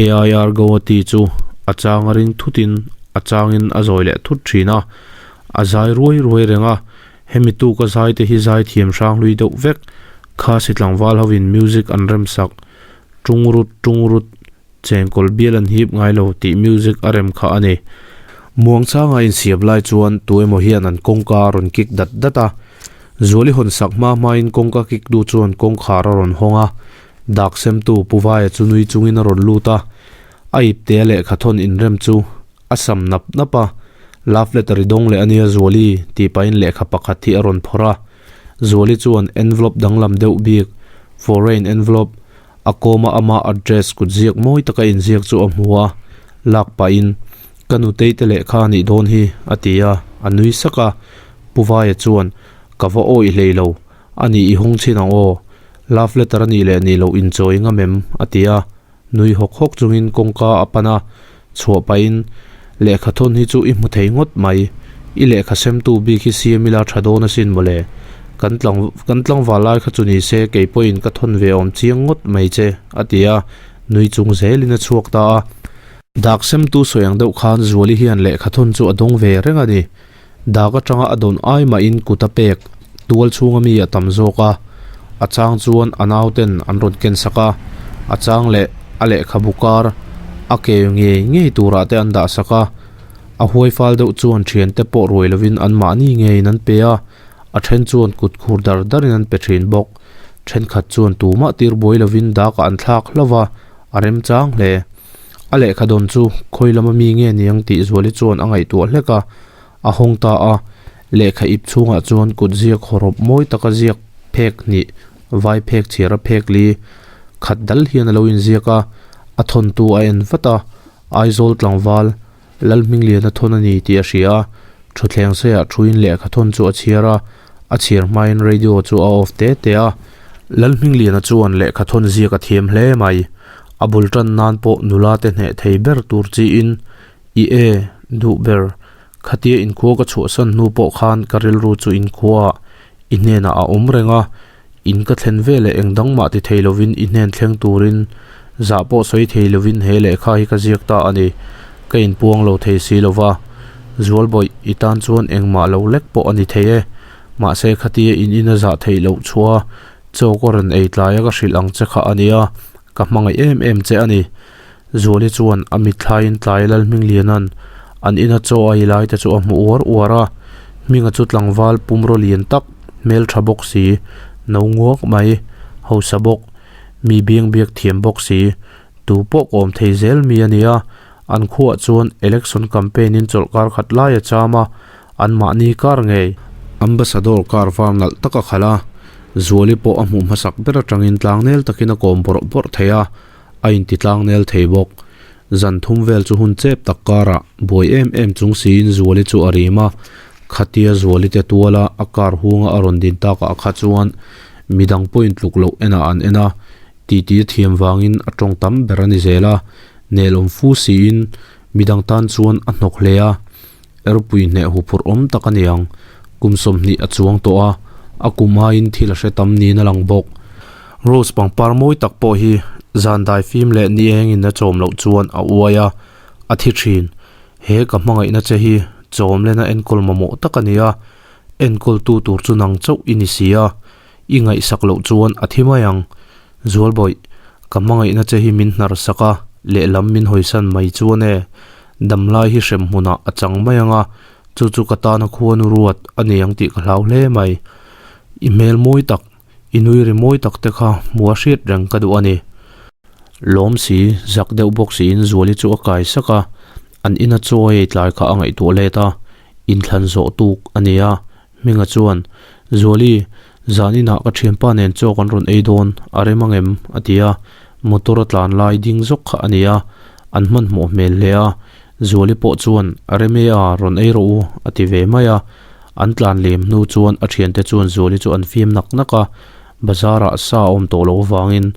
AIR Gauhati chu a chang a ring thut in a chang in a zawi leh thut thin a, a zai ruai ruai reng a, hemi tuk a zai te hi zai thiam hrang hlui deuh vek, Khasi tlangval ho in music an rem sak, tung rut tung rut, chengkawl bial an hip ngai lo tih music a rem kha a ni. Muangchanga insiam lai chuan tu emaw hian an kawngka a rawn kik dat dat a, Zuali hawn sak hma hmain kawngka kik du chuan kawngkhar a rawn hawng a, dak semtu Pu Vaia chu nui chungin a rawn lut a, a iptea lehkha thawn inrem chu a sam nap nap a, Love letter i dawng leh a nia Zuali tih pahin lehkha pakhat hi a rawn phawrh a, Zuali chuan envelope danglam deuh bik, foreign envelope, A kawma ama address kut ziak mawi taka inziak chu a hmu a, lak pahin, Ka nutei te lehkha a nih dawn hi, a ti a, a nui sak a. Pu Vaia chuan, Ka va awih hlei lo, a nih i hawng chhin ang aw, love letter a nih leh nih loh inchawi ngam em? a ti a, nui hawk hawk chungin kawngka a pan a, chhuah pahin, Lehkha thawn hi chu i hmu thei ngawt mai, i lehkha semtu bik hi siam ila tha dawn asin mawle, kan tlang kan tlangval lai kha chu ni se kei pawhin ka thawn ve awm chiang ngawt mai che, a ti a, nui chung zelin a chhuak ta a. Dak semtu sawi ang deuh khan Zuali hian lehkha thawn chu a dawng ve reng a ni. Dak atanga a dawn ai mahin kut a pek, tual chhunga mi a tam zawk a, a chang chuan a nauten an rawn ken sak a, a chang leh a lehkhabu kar a ke ngei ngei turah te an dah sak a, a huai fal deuh chuan thiante pawh ruai lovin anmahni ngeiin an pe a, a then chuan kut khur dar darin an pe thin bawk, thenkhat chuan tumah tir buai lovin dakah an thlak hlauh va, a remchang hle. A lehkha dawn chu khawi lama mi nge niang tih Zuali chuan a ngaihtuah hlek a, a hawng ta a. Lehkha ip chhungah chuan kut ziak hawrawp mawi taka ziak phek hnih, vai phek chhiara phek li khat dal hian a lo inziak a, a thawntu a en vat a, Aizawl tlangval Lalhmingliana thawn a ni tih a hria a, thutthleng seiah thuin lehkha thawn chu a chhiar a, a chhiar hmain radio chu a off te te a. Lalhmingliana chuan lehkha thawn ziak a thiam hle mai, a bul tan nan pawh nula te hneh thei ber tur chiin, I e, duh ber, khatia inkhua ka chhuahsan hnu pawh khan ka rilru chu inkhuaah i hnenah a awm reng a, In ka thlen ve leh eng dang mah ti thei lovin i hnen thleng turin zah pawh sawi thei lovin he lehkha hi ka ziak ta a ni. Ka inpuang lo thei si lova. Zualbawih, i tan chuan engmah lo lek pawh a ni thei e. Mahse khatia in ina zah theih loh chhuah a, chaw ka rawn ei tlaia ka hrilh ang che kha a nia, ka hmangaih em em che a ni. Zuali chuan a mitthlaiin tlai Lalhmingliana'n an ina chaw a ei lai te chu a hmu uar uar a, Hminga chu tlangval pumraw lian tak, hmeltha bawk si, no nguak mai, hausa bawk, mi biang biak thiam bawk si, tu pawh kawm thei zel mi a ni a, an khuaah chuan election campaign in chawlhkar khat lai a cham a, anmahni kar ngei. Ambassador kar var nalh tak a khalh a. Zuali pawh a hmuh hmasak ber atangin tlangnel takin a kawm bawrh bawrh thei a, a inti tlangnel thei bawk. Zan thum vel chu hun chep tak karah buai em em chung siin Zuali chu a rim a, khatia Zuali te tuala a car hunga a rawn din takah kha chuan midang pawhin tluk loh enah an en a, titi a thiam vangin a tawng tam ber a ni zel a, nelawm fu siin midang tan chuan a hnawk hle a. Erpui hneh huphurh awm tak a ni ang. Kum 20 a chuang tawh a, a kum aiin thil a hre tam niin a lang bawk. Rose pangpar mawi tak pawh hi zan dai fim leh ni engin a chawm loh chuan a uai a, a thi thin. He ka hmangaihna che hi chawm lena enkawl mamawh tak a ni a, enkawltu tur chu nang chauh i ni si a, i ngaihsak loh chuan a thi mai ang. Zualbawih, ka hmangaihna che hi min hnar sak a, lehlam min hawisan mai chuan e, damlai hi hrem hmunah a chang mai ang a, chu chu ka tana khuanu ruat a ni ang tih ka hlau hle mai. I hmel mawi tak, i nui ri mawi tak te kha hmuh a hriat reng ka duh a ni. Lawm si, zak deuh bawk siin Zuali chu a kai sak a, an ina chaw a ei tlai kha a ngaihtuah let a, inthlan zawh tuk a ni a, Hminga chuan, Zuali, zan inah ka thianpa nen chaw kan rawn ei dawn, a rem ang em? a ti a, motor a tlan lai ding zawk kha a ni a, an hmanhmawh hmel hle a. Zuali pawh chuan, A rem e a, rawn ei rawh u, a ti ve mai a. An tlan lem hnu chuan a thiante chuan Zuali chu an fiam nak nak a, bazar ah sa a awm tawh loh avangin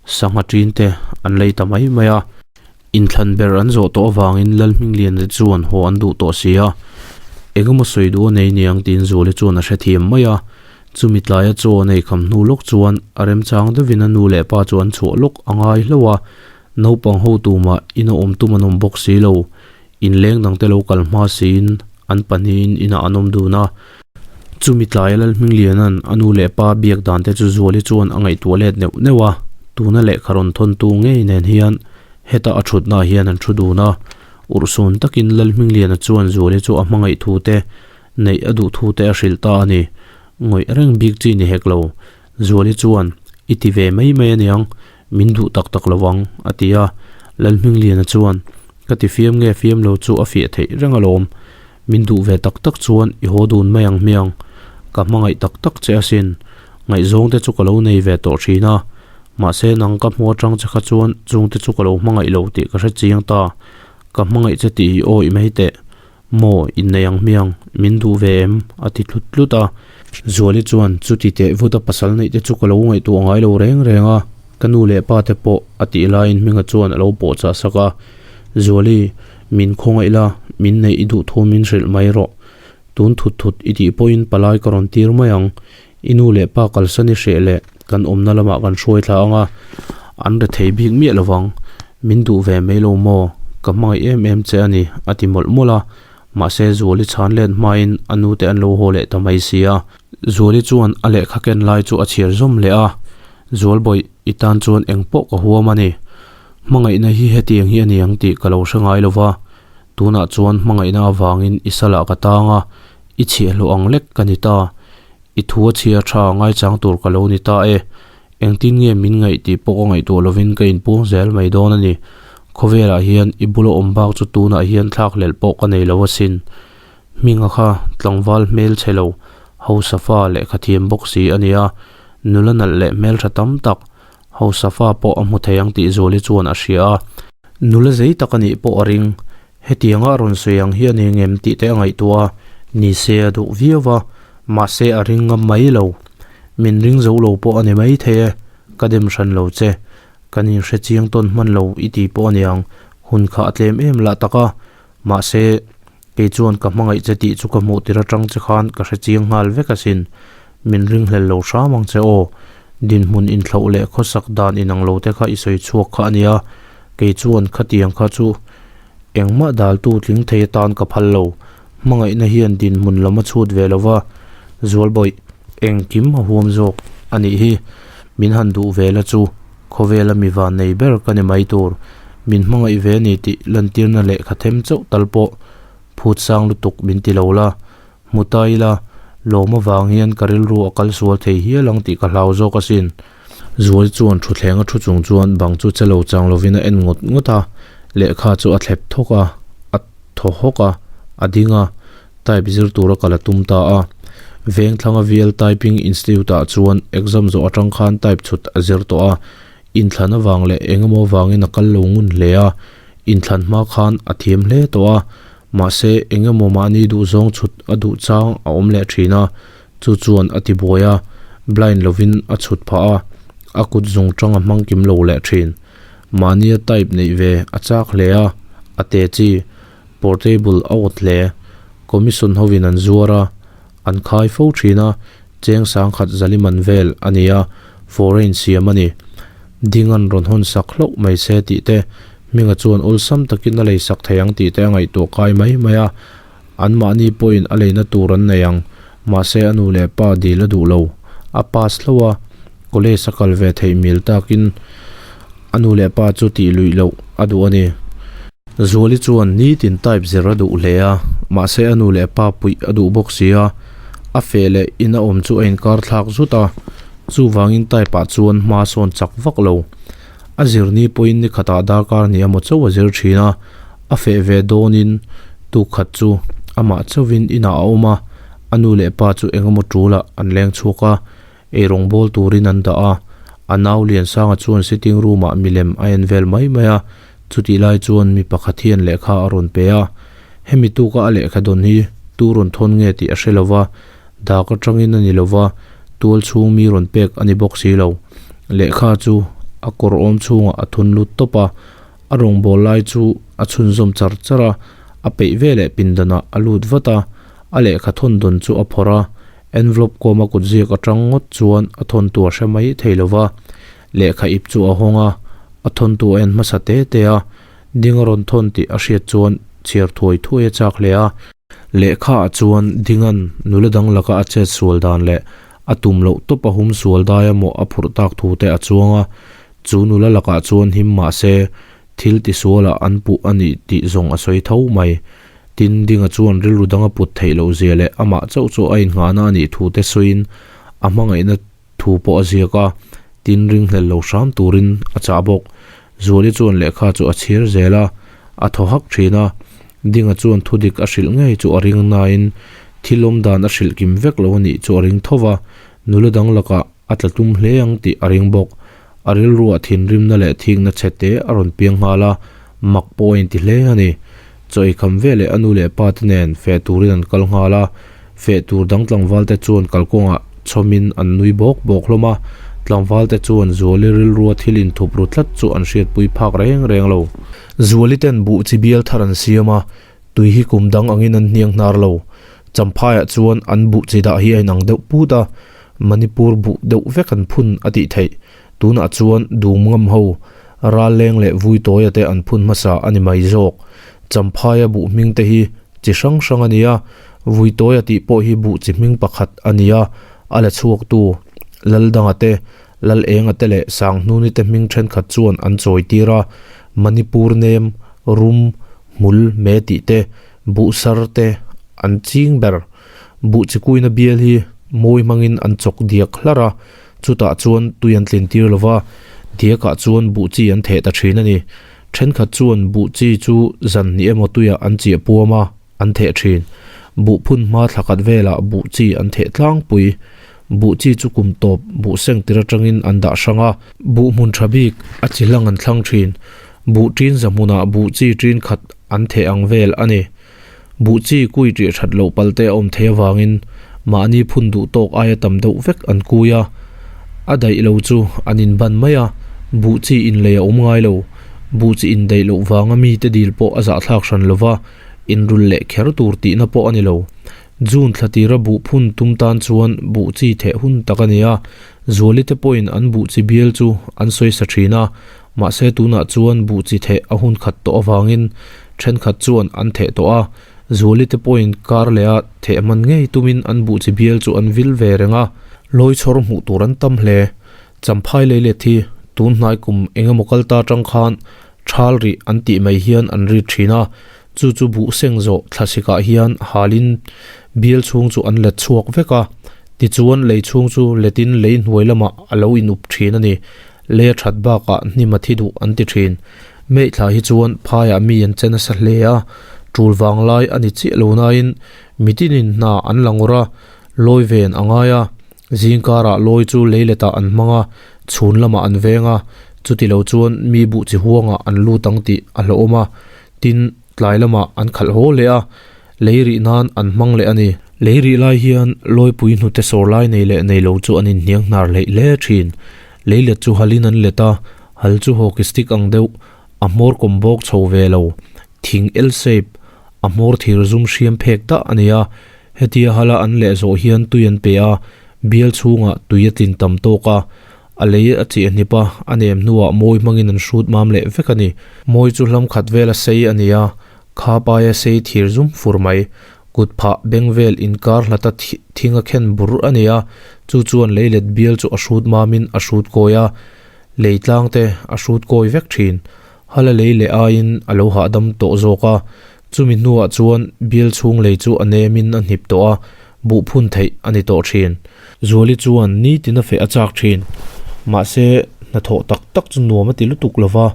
sangha ṭin te an lei ta mai mai a. Inthlan ber an zawh tawh avangin Lalhmingliana chuan haw an duh tawh si a, engemaw sawi duh a nei niang tiin Zuali chuan a hrethiam mai a. Chumi tlaia chaw a nei kham hnu lawk chuan a remchang deuhin a nu leh pa chu an chhuah lawk a ngai hlauh a, naupang ho tumah in a awm tum an awm bawk si lo. Inleng dangte lo kal hma siin an pahnihin inah an awm dun a. Chumi tlaia Lalhmingliana'n a nu leh pa biak dan te chu Zuali chuan a ngaihtuah let neuh neuh a, tuna lehkha rawn thawntu ngei nen hian heta a thutnaah hian an thu dun a. Urhsun takin Lalhmingliana chuan Zuali chu a hmangaih thu te, neih a duh thu te a hrilh ta a ni. Ngawih reng bik chi ni hek lo. Zuali chuan, I ti ve mai mai aniang, min duh tak tak lo ang, a ti a. Lalhmingliana chuan, Ka ti fiam nge fiam lo chu a fiah theih reng alawm. Min duh ve tak tak chuan i haw dun mai ang hmiang. Ka hmangaih tak tak che asin. Ngaihzawng te chu ka lo nei ve tawh thin a. Mahse nang ka hmu atang che kha chuan chung te chu ka lo hmangaih lo tih ka hre chiang ta. Ka hmangaih che tih hi awih mai teh. Maw, innei ang hmiang, min duh ve em? a ti tlut tlut a. Zuali chuan chuti teh vut a pasal neih te chu ka lo ngaihtuah ngai lo reng reng a, ka nu leh pa te pawh a tih laiin Hminga chuan a lo pawh chah sak a. Zuali, min khawngaih la, min neih i duh thu min hrilh mai rawh. Tun thut thut i tih pawhin palai ka rawn tir mai ang. I nu leh pa kalsan i hreh leh kan awmna lamah kan hruai thla ang a, an re thei bik miah lo vang. Min duh ve mai lo maw? Ka hmangaih em em che a ni, a ti mawlh mawlh a. Mahse, Zuali chhan let hmain a nute an lo haw leh ta mai si a. Zuali chuan a lehkha ken lai chu a chhiar zawm leh a, Zualbawih, i tan chuan eng pawh ka huam a ni. Hmangaihna hi hetiang hi a ni ang tih ka lo hre ngai lo va. Tunah chuan hmangaihna avangin i salah ka tang a, I chhiahhlawh ang lek ka ni ta. I thu a chhia tha ngaichang tur ka lo ni ta e. Engtin nge min ngaih tih pawh ka ngaihtuah lovin ka inpuang zel mai dawn a ni. Khawvelah hian i bula awm bak chu tunah hian thlakhlelh pawh ka nei lo asin. Hminga kha tlangval hmel chhe lo, hausa fa lehkha thiam bawk si a nia. Nula nalh leh hmeltha tam tak, hausa fa pawh a hmu thei ang tih Zuali chuan a hria a. Nula zei tak a nih pawh a ring. Hetianga a rawn sawi ang hi a ni ngem tih te a ngaihtuah a, ni se a duh viau va, mahse a ring ngam mai lo. Min ring zo lo pawh a ni mai thei e, ka dem hran lo che. Kan inhre chiang tawn hman lo i ti pawh a ni ang, hun kha a tlem em lah tak a, mahse kei chuan ka hmangaih che tih chu ka hmuh tir atang che khan ka hre chiang nghal vek asin. Min ringhlel lo hram ang che aw, dinhmun inthlauh leh khawsak dan inang lo te kha i sawi chhuak kha a nia, kei chuan khatiang kha chu Engmah daltu tling thei atan ka phal lo. Hmangaihna hian dinhmun lam a chhut ve lo va, Zualbawih, engkim a huam zawk a nih hi. Min han duh ve la chu, khawvela mi van nei ber ka ni mai tur. Min hmangaih ve a ni tih lantirna lehkha them chauh tal pawh phut sang lutuk min ti lo la. Hmu ta ila, lawm avang hian ka rilru a kal sual thei hial ang tih ka hlau zawk asin. Zual chuan thutthleng a thu chung chuan bang chu che lo chang lovin a en ngawt ngawt a, lehkha chu a thlep thawk a, a thaw hawk a, a ding a, type zir tura kal a tum ta a. Vengthlanga VL Typing Institute-ah chuan exam zawh atang khan type chhut a zir tawh a, inthlan avang leh engemaw vangin a kal lo ngun hle a, inthlan hma khan a thiam hle tawh a, mahse engemaw mahni duhzawng chhut a duh chang a awm leh thin a, chu chuan a ti buai a, blind lovin a chhut phah a, a kut zung tang a hmang kim lo leh thin. Mahnia type neih ve a chak hle a, a te chi, portable a awt hle. Commission hovin an zuar a, an khai fo thin a, cheng sangkhat zali man vel a ni a, foreign siam a ni. Ding an rawn hawn sak hlauh mai se tih te, Hminga chuan awlsam takin a lei sak thei ang tih te a ngaihtuah kai mai mai a, anmahni pawhin a leina tur an nei ang, mahse a nu leh pa dil a duh lo. A pass hlauh a, college a kal ve theih mil takin a nu leh pa chu tih luih loh a duh a ni. Zuali chuan nitin type zir a duh hle a, mahse a nu leh pa puih a duh bawk si a, a feh leh in a awm chu a inkar thlak zut a, chuvangin type ah chuan hma sawn chak vak lo. A zir ni pawhin ni khatah darkar hnih emaw chauh a zir thin a, a feh ve dawnin tuk khat chu amah chauhin inah a awm a, a nu leh pa chu engemaw tulah an leng chhuak a, Eirawng bawl turin an dah a, a nau Liansanga chuan sitting room ah milem a en vel mai mai a, chutih lai chuan mi pakhat hian lehkha a rawn pe a. Hemi tuka a lehkha dawn hi tu rawn thawn nge tih a hre lo va, dak atangin a ni lo va, tual chhung mi rawn pek a ni bawk si lo. Lehkha chu a kawr awm chhungah a thun lut tawp a, a rawngbâwl lai chu a chhunzawm char char a, a peih veleh pindanah a lut vat a, a lehkha thawn dawn chu a phawrh a, Envelope kawma kutziak atang ngawt chuan a thawntu a hre mai thei lo va, lehkha ip chu a hawng a, a thawntu a en hmasa te te a, ding a rawn thawn tih a hriat chuan chhiar thuai thuai a chak hle a. Lehkha ah chuan Dinga'n nula dang laka a chet sual dan leh a tum loh tawp a hum sual dai a mawh a phurh tak thu te a chuang a, chu nula lakah chuan him mah se thil tisualah an puh a nih tih zawng a sawi tho mai. Tin, Dinga chuan rilru dang a put theih loh zia leh amah chauh chu a innghahna a nih thu te sawiin a hmangaihna thu pawh a ziak a, tin ringhlel lo hram turin a chah bawk. Zuali chuan lehkha chu a chhir zel a, a thaw hak thin a. Dinga chuan thudik a hrilh ngei chu a ring nain thil awm dan a hrilh kim vek lo a nih chu a ring tho va, nula dang lakah a tla tum hle ang tih a ring bawk. A rilruah thinrimna leh thikna chhe te a rawn piang nghal a, mak pawh a inti hle a ni. Chaw eikham veleh a nu leh pa te nen feh turin an kal nghal a, feh tur dang tlangval te chuan kalkawngah chhawmin an nui bawk bawk hlawm a, tlangval te chuan Zuali rilrua thil inthup ru tlat chu an hriatpui phak reng reng lo. Zuali ten buh chi bial thar an siam a, tui hi kum dang angin an hniang hnar lo. Champhaiah chuan an buh chi dah hi a inang deuh put a, Manipur buh deuh vek an phun a tih theih. Tunah chuan dum ngam ho, ral leng leh vui tawia te an phun hmasa a ni mai zawk. Champhaia buh hming te hi chi hrang hrang a ni a, vui tawia tih pawh hi buh chi hming pakhat a ni a, a la chhuaktu Laldanga te, Lalenga te leh Sanghnuni te hming thenkhat chuan an chawi tir a, Manipur nem, rum, hmul, me tih te, buh sar te an ching ber. Buh chi kuina bial hi mawi hmangin an chawk diak hlar a, chutah chuan tui an tlin tir lo va, diakah chuan buh chi an theh ta thin a ni. Thenkhat chuan buh chi chu zan hnih emaw tuiah an chiah puam a, an theh thin. Buh phun hma thla khat velah buh chi an theh tlangpui. Buh chi chu kum tawp buh seng tir atangin an dah hrang a. Buh hmun tha bik a chi hlang an thlang thin. Buh tin za hmunah buh chi tin khat an theh ang vel a ni. Buh chi kui ṭih ṭhat loh pal te a awm thei avangin mahni phun duh tawk aia tam deuh vek an kui a, a daih lo chu an inban mai a, buh chi inlei a awm ngai lo. Buh chi indaih loh vanga mite dil pawh a zahthlak hran lo va, inrul leh kher tur tihna pawh a ni lo. June thla tira buh phun tum tan chuan buh chi theh hun tak a ni a, Zuali te pawhin an buh chi bial chu an sawi sa thin a, Mahse tunah chuan buh chi theh a hun khat tawh avangin thenkhat chuan an theh tawh a, Zuali te pawhin kar leh a theh hman ngei tumin an buh chi bial chu an vil ve reng a. Lawi chhawr hmuh tur an tam hle. Champhai lei let hi tun hnai kum eng emaw kal ta tang khan thal rih an tih mai hian an rit thin a, chu chu buh seng zawh thlasikah hian halin bial chhung chu an let chhuak vek a, tichuan lei chhung chu letin lei hnuai lamah a lo inup thin a ni. Lei a that bakah hnim a thi duh an ti thin. Meithla hi chuan phaiah mi an che nasa hle a, tul vang lai a ni chiah lo nain mitinin hna an la ngawr a, Lawi ven a ngai a, zingkarah lawi chu leiletah an hmang a, chhun lamah an veng a, chuti lo chuan mi buh chi huangah an lut ang tih a hlauhawm a, tin, tlai lamah an khalh haw leh a, lei rih nan an hmang leh a ni. Lei rih lai hian lawipui hnute sawr lai nei leh nei lo chu an inhniang hnar hleih hle thin. Leilet chu halin an let a, hal chu hockey stick ang deuh, a hmawr kawm bawk chho ve lo, thing L-shape, a hmawr thir zum hriam phek dah a ni a. Hetia hala an leh zawh hian tui an pe a, bial chhungah tui a tlin tam tawk a, a lei a chiah hnip a, a nem hnuah mawi hmangin an hrut mam leh vek a ni. Mawi chu hlam khat vela sei a ni a, kha paia sei thir zum fur mai, kut phah beng vel inkar hlata thing a khen bur a ni a, chu chuan leilet bial chu a hrut mamin a hrut kawi a, lei tlang te a hrut kawi vek thin. Hala lei leh aiin a lo hahdam tawh zawk a, chumi hnuah chuan bial chhung lei chu a nemin a hnip tawh a, buh phun theih a ni tawh thin. Zuali chuan nitin a feh a chak thin. Mahse, hnathawh tak tak chu nuam a ti lutuk lo va,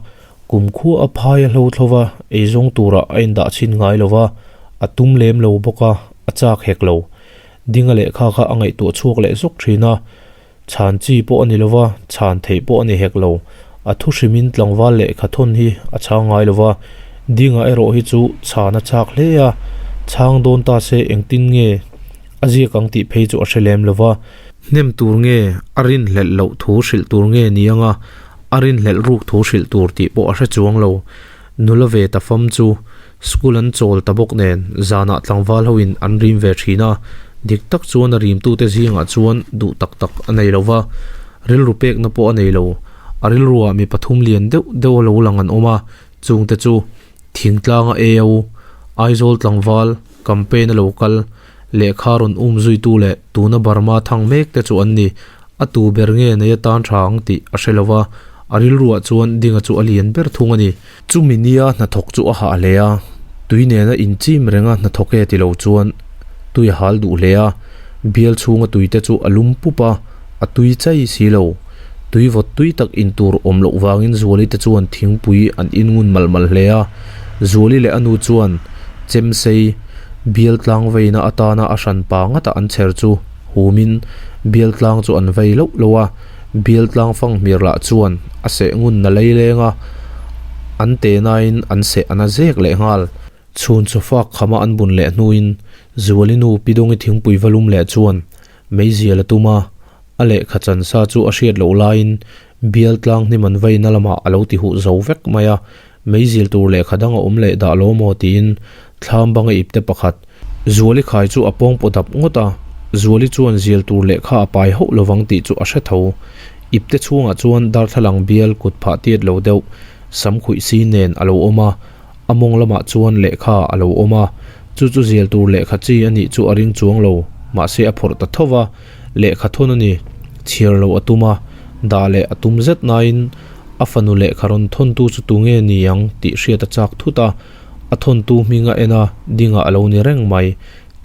kumkhua a phai a hlo thlo va, eizawng turah a indah chhin ngai lo va, a tum lem lo bawk a, a chak hek lo. Dinga lehkha kha a ngaihtuah chhuak leh zawk thin a. Chhan chi pawh a ni lo va, chhan theih pawh a ni hek lo. A thu hrimin tlangval lehkha thawn hi a chhang ngai lo va, Dinga erawh hi chu chhan a chak hle a, chhang dawn ta se engtin nge a ziak ang tih phei chu a hre lem lo va. Hnem tur nge a rinhlelh loh thu hrilh tur nge ni anga a rinhlelh ruk thu hrilh tur tih pawh a hre chuang lo. Nula ve ta fam chu School an chawl ta bawk nen zanah tlangval hoin an rim ve thin a, dik tak chuan a rimtute zingah chuan duh tak tak a nei lo va, rilru pekna pawh a nei lo. A rilruah mi pathum lian deuh deuh a lo lang an awm a, chungte chu Thingtlanga AO, Aizawl tlangval, campaign a lo kal, lehkha rawn um zuitu leh tuna Burma thang mek te chu an ni. A tu ber nge nei atan tha ang tih a hre lo va, a rilruah chuan Dinga chu a lian ber thung a ni. Chumi nia hnathawk chu a hah hle a, tui nena inchim renga hnathawk e ti lo chuan tui a hal duh hle a, bial chhunga tuite chu a lum pup a, a tui chai si lo. Tui vawt tui tak in tur awm loh vangin Zuali te chuan thingpui an in ngun malh malh hle a, Zuali leh a nu chuan chemsei bial tlang veina atana a hran pa ngata an chher chu humin bial tlang chu an vei loh loh a. Bial tlang fang hmir lah chuan a seh ngun na lei leng a, an te nain an seh a na zek leh nghal. Chhun chaw fak khama an bun leh hnuin Zuali nu Pidawngi thingpui va lum leh chuan meizial a tum a, a lehkha chan sa chu a hriat loh laiin bial tlang hnim an veina lamah a lo ti huh zo vek mai a, meizial tur lehkha dang a awm leh dah lo maw tiin thlam banga ipte pakhat Zuali khai chu a pawng paw dap ngawt a, Zuali chuan zial tur lehkha a pai hauh lovang tih chu a hre tho. Ipte chhungah chuan darthlalang bial kut phah tiat lo deuh sam khuih si nen a lo awm a, a mawng lamah chuan lehkha a lo awm a, chu chu zial tur lehkha chi a nih chu a ring chuang lo, mahse a phawrh ta tho va, lehkha thawn a ni, chhiar loh a tum a, dah leh a tum zet nain a fanu lehkha rawn thawntu chu tunge ni ang tih hriat a chak thut a. A thawntu hming a en a, dingah a lo ni reng mai.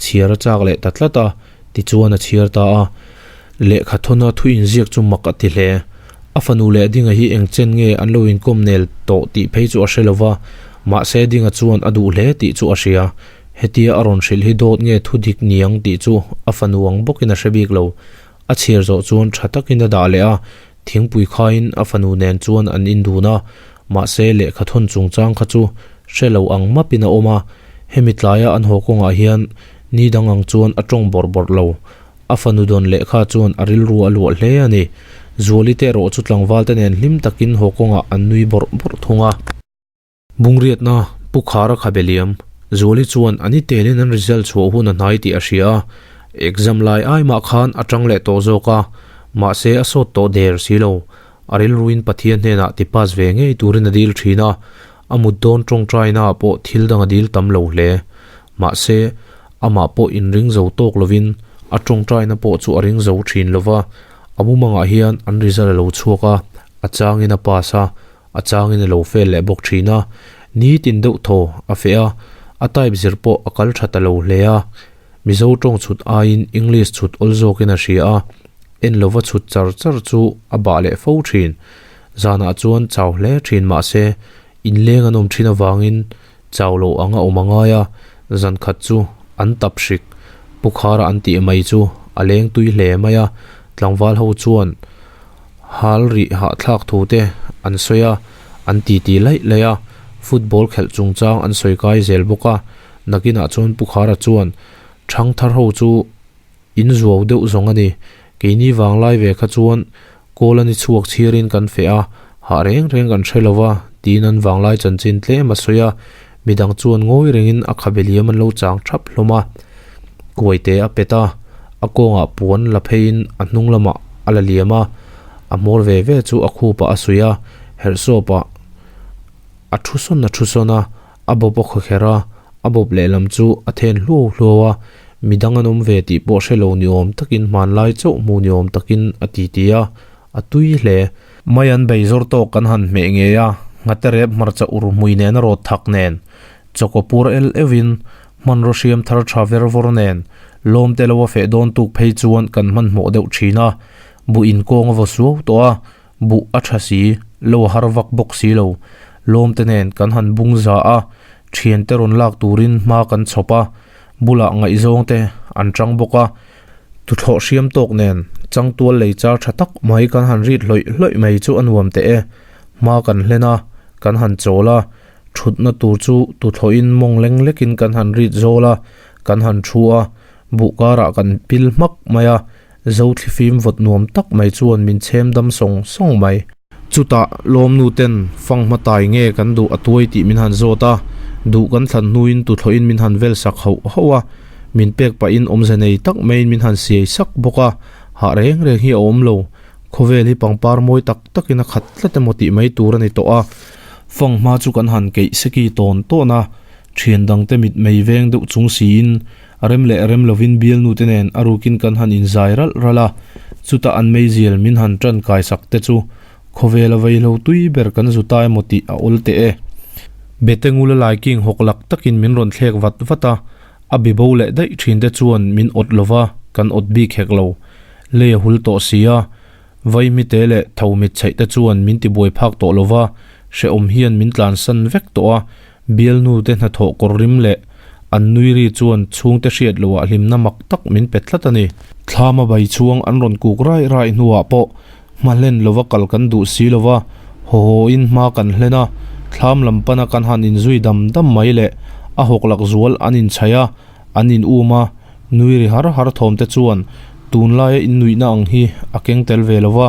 Chhiar a chak leh ta tlat a, tichuan a chhiar ta a. Lehkha thawna thu inziak chu mak a ti hle. A fanu leh Dinga hi eng chen nge an lo inkawm nel tawh tih phei chu a hre lo va, mahse Dinga chuan a duh hle tih chu a hria. Hetia a rawn hrilh hi dawt nge thu dik niang tih chu a fanu ang bawkin a hre bik lo. A chhiar zawh chuan tha takin a dah leh a, thingpui khaiin a fanu nen chuan an indun a. Mahse, lehkha thawn chungchang kha chu hre lo ang mapin a awm a, hemi tlaia an haw kawngah hian ni dang ang chuan a tawng bawrh bawrh lo. A fanu dawn lehkha chuan a rilru a luah hle a ni. Zuali te erawh chu tlangval te nen hlim takin haw kawngah an nui bawrh bawrh thung a. Bungriatna Pu Khara khabe liam Zuali chuan a ni telin an result chhuah hun a hnai tih a hria a, exam lai ai mah khan a tang leh tawh zawk a, mahse a sawt tawh der si lo. A rilruin Pathian hnenah ti pass ve ngei turin a dil thin a, a mut dawn tawngtaina ah pawh thil dang a dil tam lo hle. Mahse, amah pawh inring zo tawk lovin a tawngtaina pawh chu a ring zo thin lo va, a mumangah hian an result a lo chhuak a, a changin a pass a, a changin a lo fail leh bawk thin a, nitin deuh thaw a feh a, a type zir pawh a kal tha ta lo hle a. Mizo tawng chhut aiin English chhut awl zawkin a hria a, en lova chhut char char chu a bah leh fo thin. Zanah chuan chau hle thin mahse, inleng an awm thin avangin chau loh anga awm a ngai a, zan khat chu an tap hrik, Pu Khara an tih mai chu A leng tui hle mai a, tlangval ho chuan hal rih hahthlak thu te an sawi a, an titi laih laih a, football khelh chungchang an sawi kai zel bawk a, nakinah chuan Pu Khara chuan Thangthar ho chu in zuau deuh zawng a ni, keini vanglai ve kha chuan kawl a ni chhuak chhiarin kan feh a, hah reng reng kan hre lo va tiin an vanglai chanchin tlem a sawi a, midang chuan ngawi rengin a khabe liam an lo chang thap hlawm a, kuaite a pet a, a kawngah puan la pheiin a hnung lamah a la liam a, a hmawr ve ve chu a khupah a suih a, herhsawpah a thu sawn a thu sawn a, A bawp a khawkherh a, a bawp lehlam chu a then hluau hluau a, midang an awm ve tih pawh hre lo ni awm takin hmanlai chauh hmu ni awm takin a ti ti a, a tui hle. Mai an bei zawr tawk kan han hmeh ngei a, nghate rep hmarcha ur hmui nena rawt thak nen, chawkaw pur el euhin hmanraw hriam thar tha ver vawr nen, lawm te lo a feh dawn tuk phei chuan kan hmanhmawh deuh thin a, buh inkawng a vaw suau tawh a, Buh a tha si, lo a har vak bawk si lo. Lawmte nen kan han bung za a, thiante rawn lak turin hma kan chhawp a, bulah ngaihzawngte an chang bawk a. Tuthlawh hriam tawk nen changtual lei char tha tak mai kan han rit hlawih hlawih mai chu a nuam teh e. Hma kan hlen a, kan han chawl a, thutna tur chu tuthlawhin mawng leng lekin kan han rit zawl a, kan han thu a, buh karah kan pil hmak mai a, Zothlifim vawt nuam tak mai chuan min chhem dam sawng sawng mai. Chutah lawmnu ten fanghma tai nge kan duh a tuai tih min han zawt a, duh kan thlan hnuin tuthlawhin min han vel sak hauh hauh a, min pek pahin awmze nei tak maiin min han siai sak bawk a, hah reng reng hi a awm lo. Khawvel hi pangpar mawi tak takin a khat tlat emaw tih mai tur a ni tawh a, fanghma chu kan han keih seki tawn tawn a, thian dangte mit mei veng deuh chung siin A rem leh rem lovin bialnute nen a rukin kan han inzai ralh ralh a, chutah an meizial min han tan kai sak te chu khawvel a vaihlo tui ber kan zu ta emaw tih a awl teh e. Betengula laiking hawk lak takin min rawn thlek vat vat a, a bibo leh daih thin te chuan min awt lova kan awt bik hek lo. Lei a hul tawh si a, vaihmite leh tho mit chheih te chuan min tibuai phak tawh lova, hrehawm hian min tlansan vek tawh a, Bialnute hnathawh kawr rim leh an nui ri chuan chhungte hriat loah hlimna mak tak min pe tlat a ni. Thlama bai chhuang an rawn kuk rai rai hnuah pawh hma hlen lova kal kan duh si lova, haw hawin hma kan hlen a, thlam lam pana kan han inzui dam dam mai leh a hawklak zual an inchhaih a, an in um a, nui ri har har thawmte chuan tunlaia innuihna ang hi a keng tel ve lova,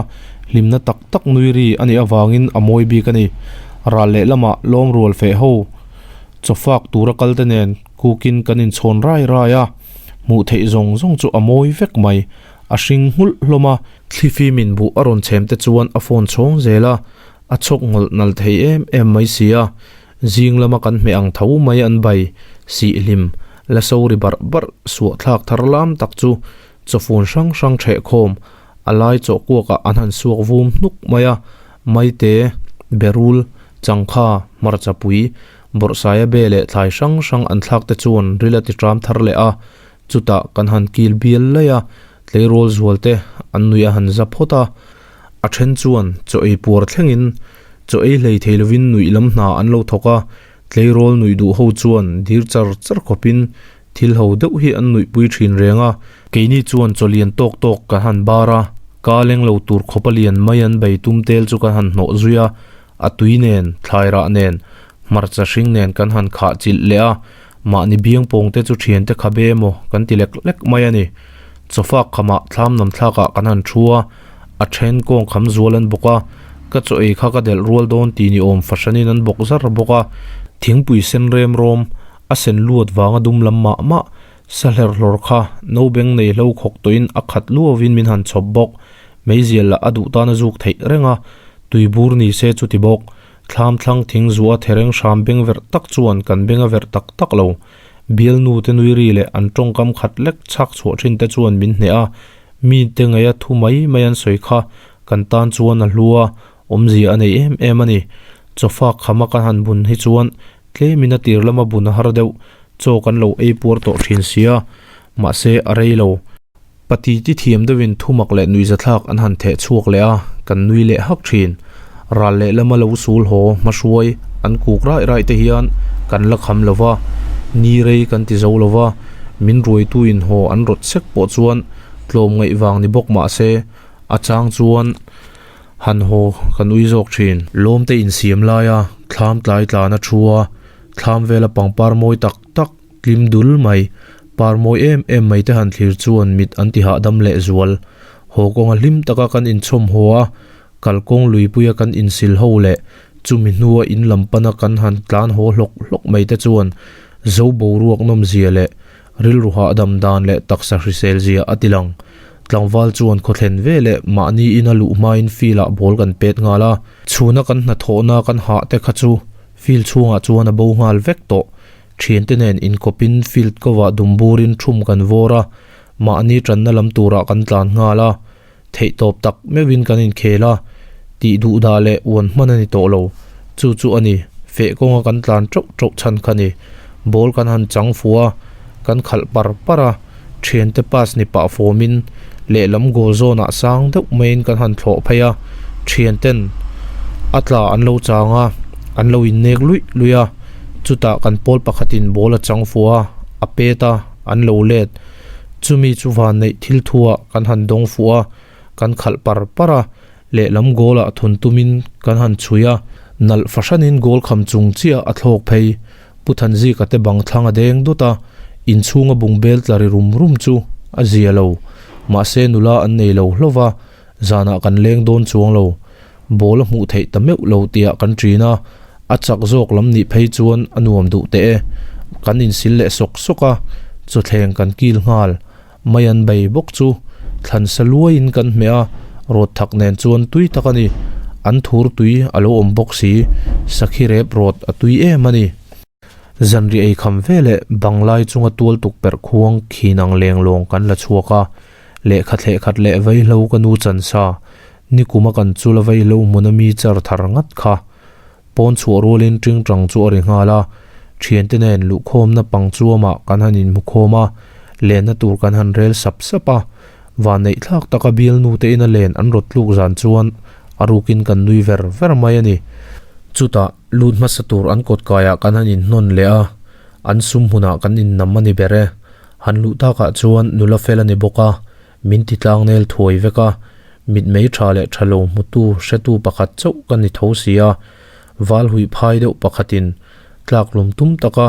hlimna tak tak nui ri a nih avangin a mawi bik a ni. Ral lehlamah lawm rual feh ho chawfak tura kalte nen kukin kan inchhawn rai rai a, hmuh theih zawng zawng chu a mawi vek mai. A hring nghulh hlawm a, thlifimin buh a rawn chhem te chuan a phone chhawng zel a, a chhawk ngawlh nal thei em em mai si a. Zing lama kan hmeh ang tho mai an bai, sih hlim, la so ri barh barh, suah thlak thar lam tak chu chawfun hrang hrang ṭheh khawm, a lai chawh kuakah an han suak vum hnuk mai a, maite, berul, changkha, hmarchapui, bawrhsaia be leh thlai hrang hrang an thlak te chuan ril a ti ṭam thar leh a, chutah kan han kil bial laih a, tleirawl zual te an nuih a han za phawt a. A then chuan chaw ei puar thlengin chaw ei hlei thei lovin nuih lam hna an lo thawk a, tleirawl nuih duh ho chuan dir char char khawpin thil ho deuh hi an nuihpui thin reng a. Keini chuan chaw lian tawk tawk kan han bar a, ka leng lo tur khawpa lian mai an bei tum tel chu kan han hnawh zui a, a tui nen, thlai rah nen, hmarcha hring nen kan han khah chilh leh a, mahni biang pawng te chu thiante khabe emaw kan ti lek lek mai a ni. Chawfak khamah thlam nam thlakah kan han thu a, a then kawng kham zual an bawk a, ka chaw ei kha ka delh rual dawn tih ni awm fahranin an bawk zar bawk a, thingpui sen rem rawm, a sen luat vanga dum lam mah mah, sa hler hlawr kha no beng nei hlo khawk tawhin a khat luavin min han chhawp bawk, meizial lah a duh tan a zuk theih reng a, tuibur ni se chuti bawk, thlam thlang thing zuah thereng hram beng verh tak chuan kan beng a verh tak tak lo. Bialnu te nui ri leh an tawngkam khat lek chhak chhuah thin te chuan min hneh a, mi te ngaia thu mai mai an sawi kha kan tan chuan a hlu a, awmzia a nei em em a ni. Chawfak khama kan han bun hi chuan tlemin a tir lama bun a har deuh, chaw kan lo ei puar tawh thin sia, mahse a rei lo. Pati ti thiam deuhin thumak leh nuihzathlak an han theh chhuak leh a, kan nui leh hak thin. Ral lehlama lo sul haw hmahruai an kuk raih raih te hian kan la kham lo va, ni rei kan ti zo lo va, min ruaitu in haw an rawt sek pawh chuan Tlawmngaih vang ni bawk mah se, a chang chuan han haw kan ui zawk thin. Lawmte insiam laia thlam tlai tlan a thu a, thlam vela pangpar mawi tak tak tlim dul mai, par mawi em em mai te han thlir chuan mit an ti hahdam leh zual. Haw kawnga hlim taka kan inchhawm haw a, kalkawng luipuia kan insil ho leh chumi hnua in lam pana kan han tlan haw hlawk hlawk mai te chuan zo boruak nawmzia leh Rilru hahdam dan leh taksa hrisel zia a ti lang. Tlangval chuan khawthlen ve leh mahni ina luh hmain field ah ball kan pet nghal a. Chhuna kan hnathawhna kan hah te kha chu field chhungah chuan a bo nghal vek tawh. Thiante nen inkawpin field kovah dumburin thum kan vawr a, mahni tanna lam turah kan tlan nghal a. Theihtawp tak meuhin kan inkhel a, tih duh dah leh uan hman a ni tawh lo. Chu chu a ni, feh kawnga kan tlan teuh teuh chhan kha ni. Ball kan han chang fuh a, kan khalh par par a, thiante pass ni pah fawmin lehlam goal zawnah sang deuh maiin kan han thlawh phei a, thianten a tla an lo chang a, an lo innek luih luih a, chutah kan pawl pakhatin ball a chang fuh a, a pet a, an lo let. Chumi chu vanneih thil thuah kan han dawng fuh a, kan khalh par par a, lehlam goal ah thun tumin kan han chhui a, nalh fahranin goal kham chung chiah a thlawk phei. Pu Thanzika te bang thlang a deng dawt a, inchhunga bungbel tla ri rum rum chu a zia lo. Mahse nula an nei lo hlauh va, zanah kan leng dawn chuang lo. Ball a hmuh theih ta meuh lo tihah kan ṭin a, a chak zawk lam nih phei chuan a nuam duh teh e. Kan insil leh sawk sawk a, chawthleng kan kil nghal. Mai an bei bawk chu thlan sa luaiin kan hmeh a, rawt thak nen chuan tui tak a ni. An thur tui a lo awm bawk si, sakhi rep rawt a tui em a ni. Zanriah ei kham ve leh banglai chunga tual tukperh khuang khin ang lenglawng kan la chhuak a, lehkha thlehkhat leh vaihlo ka nu chansa Nikuma kan chula vaihlo hmuna mi char thar ngat kha. Pawn chhuah rualin tingtang chu a ri nghal a, thiante nen luhkhawmna pang chuamah kan han inhmukhawm a, lenna tur kan han rel sap sap a. Vanneih thlak taka bialnu te ina len an rawt tluk zan chuan a rukin kan nui ver ver mai a ni. Chutah lut hmasa tur an kawt kaiah kan han inhnawn leh a, an sum hmunah kan innam a ni ber e. Han luh takah chuan nula fel a ni bawk a, Min ti tlangnel thuai vek a, mitmei tha leh tha lo hmutu hretu pakhat chauh ka ni tho si a, val huih phai deuh pakhatin tlak lum tum taka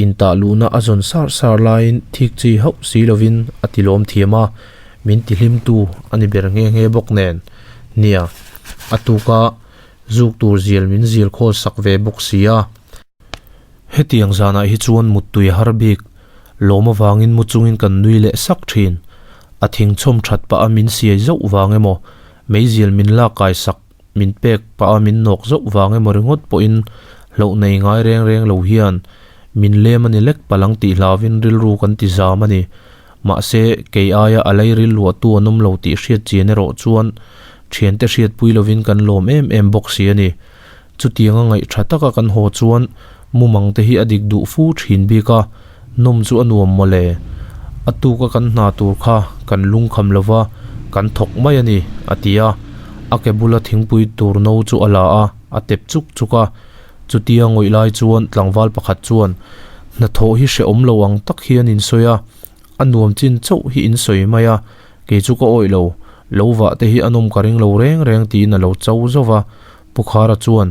intah luhna a zawn sar sar laiin thik chi hauh si lovin a ti lawm thiam a, min ti hlimtu a ni ber nghe nghe bawk nen. Nia, a tuka zuk tur zial min zir khawl sak ve bawk si a. Hetiang zanah hi chuan muttui a har bik, lawm avangin mu chungin kan nui leh sak thin. A thing chhawm that pah a min siai zauh vang emaw, meizial min lak kai sak min pek pah a min nawk zauh vang emaw ringawt pawhin hlauh nei ngai reng reng lo hian min lem a ni lek palang tih hlauvin rilru kan ti zam a ni. Mahse, kei aia a lei ril luahtu an awm lo tih hriat chian erawh chuan thiante hriatpui lovin kan lawm em em bawk si a ni. Chutianga ngaih tha taka kan haw chuan mumang te hi a dik duh fu thin bik a, nawm chu a nuam mawle. A tuka kan hna tur kha kan lungkham lova kan thawk mai a ni, a ti a. A ke bula thingpui tur no chu a la a, a tep chuk chuk a. Chutia ngawih lai chuan tlangval pakhat chuan, Hnathawh hi hrehawm lo ang tak hian in sawi a, A nuam chin chauh hi in sawi mai a, kei chu ka awih lo, lo vah te hi a nawm ka ring lo reng reng tiin a lo cho zauh va. Pu Khara chuan,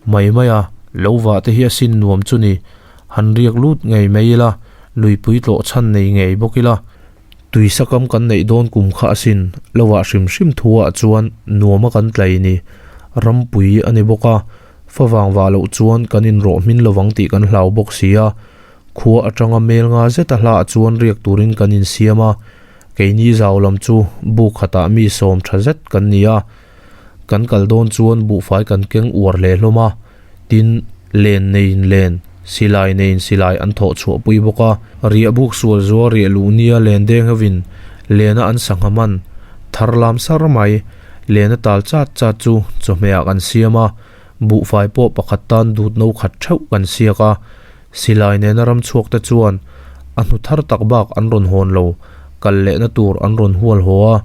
Mai mai a, lo vah te hi a sin nuam chu ni, han riak lut ngei mai ila, luipui tlawh chhan nei ngei bawk ila, tuisakam kan neih dawn kum kha a sin, lo vah hrim hrim thu ah chuan nuam a kan tlai ni, rampui a ni bawk a, favang vah loh chuan kan inrawh hmin lovang tih kan hlau bawk si a, Khua atanga mel nga zeta hlaah chuan riak turin kan insiam a, keini zau lam chu buk khatah mi sawm tha zet kan ni a. Kan kal dawn chuan buhfai kan keng uar hle hlawm a, tin, len neiin len, silai neiin silai an thawh chhuah pui bawk a. Riah buk sual zua riah luh nia len deng hovin lena an sangha man thar lam sar mai, lena tal chat chat chu chawhmehah kan siam a, buhfai pawh pakhat tan dut no khat theuh kan siak a. Silai nena ram chhuak te chuan a hnu thar tak bak an rawn hawn lo, kal lehna tur an rawn hual haw a.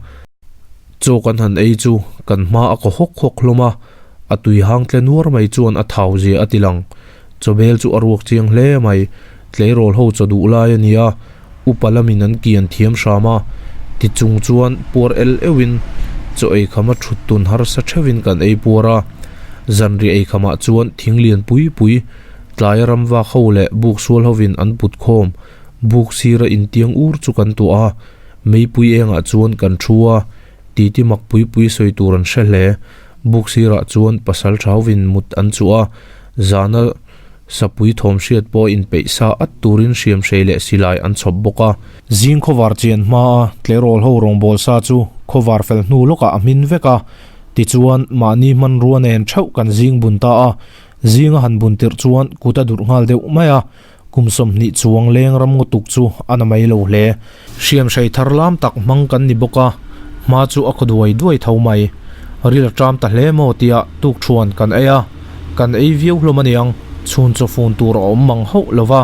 Chaw kan han ei chu kan hma a kaw hawk hawk hlawm a, a tui hang tle nuar mai chuan a thau zia a ti lang. Chawbel chu a ruak chiang hle mai, tleirawl ho chaw duh lai a ni a, upa lamin an kian thiam hram a. Ti chung chuan puar el euhin chaw ei khama thut tun harsa theuhin kan ei puar a. Zanriah ei khamah chuan thing lian pui pui tlaia ramvak ho leh buk sual hovin an put khawm buk sira intiang ur chu kan tuah a. Meipui engah chuan kan thu a, titi mak pui pui sawi tur an hre hle. Buk sirah chuan pasal thauvin mut an chuh a, zana Sapui thawm hriat pawh inpeih sa at turin hriamhrei leh silai an chhawp bawk a. Zing khawvar chian hmaa tleirawl ho rawngbâwl sa chu khawvar fel hnu lawkah a hmin vek a, tichuan mahni hmanrua nen theuh kan zing bun ta a. Zinga han bun tirh chuan kut a durh nghal deuh mai a, kum 20 chuang leng ram ngaw tuk chu a na mai lo hle. Hriamhrei thar lam tak hmang kan ni bawk a, hma chu a khaw duai duai tho mai. Ril a ṭam ta hle maw tia tukṭhuan kan ei a, kan ei viau hlawm a niang, chhun chaw fun tur a awm mang hauh lo va.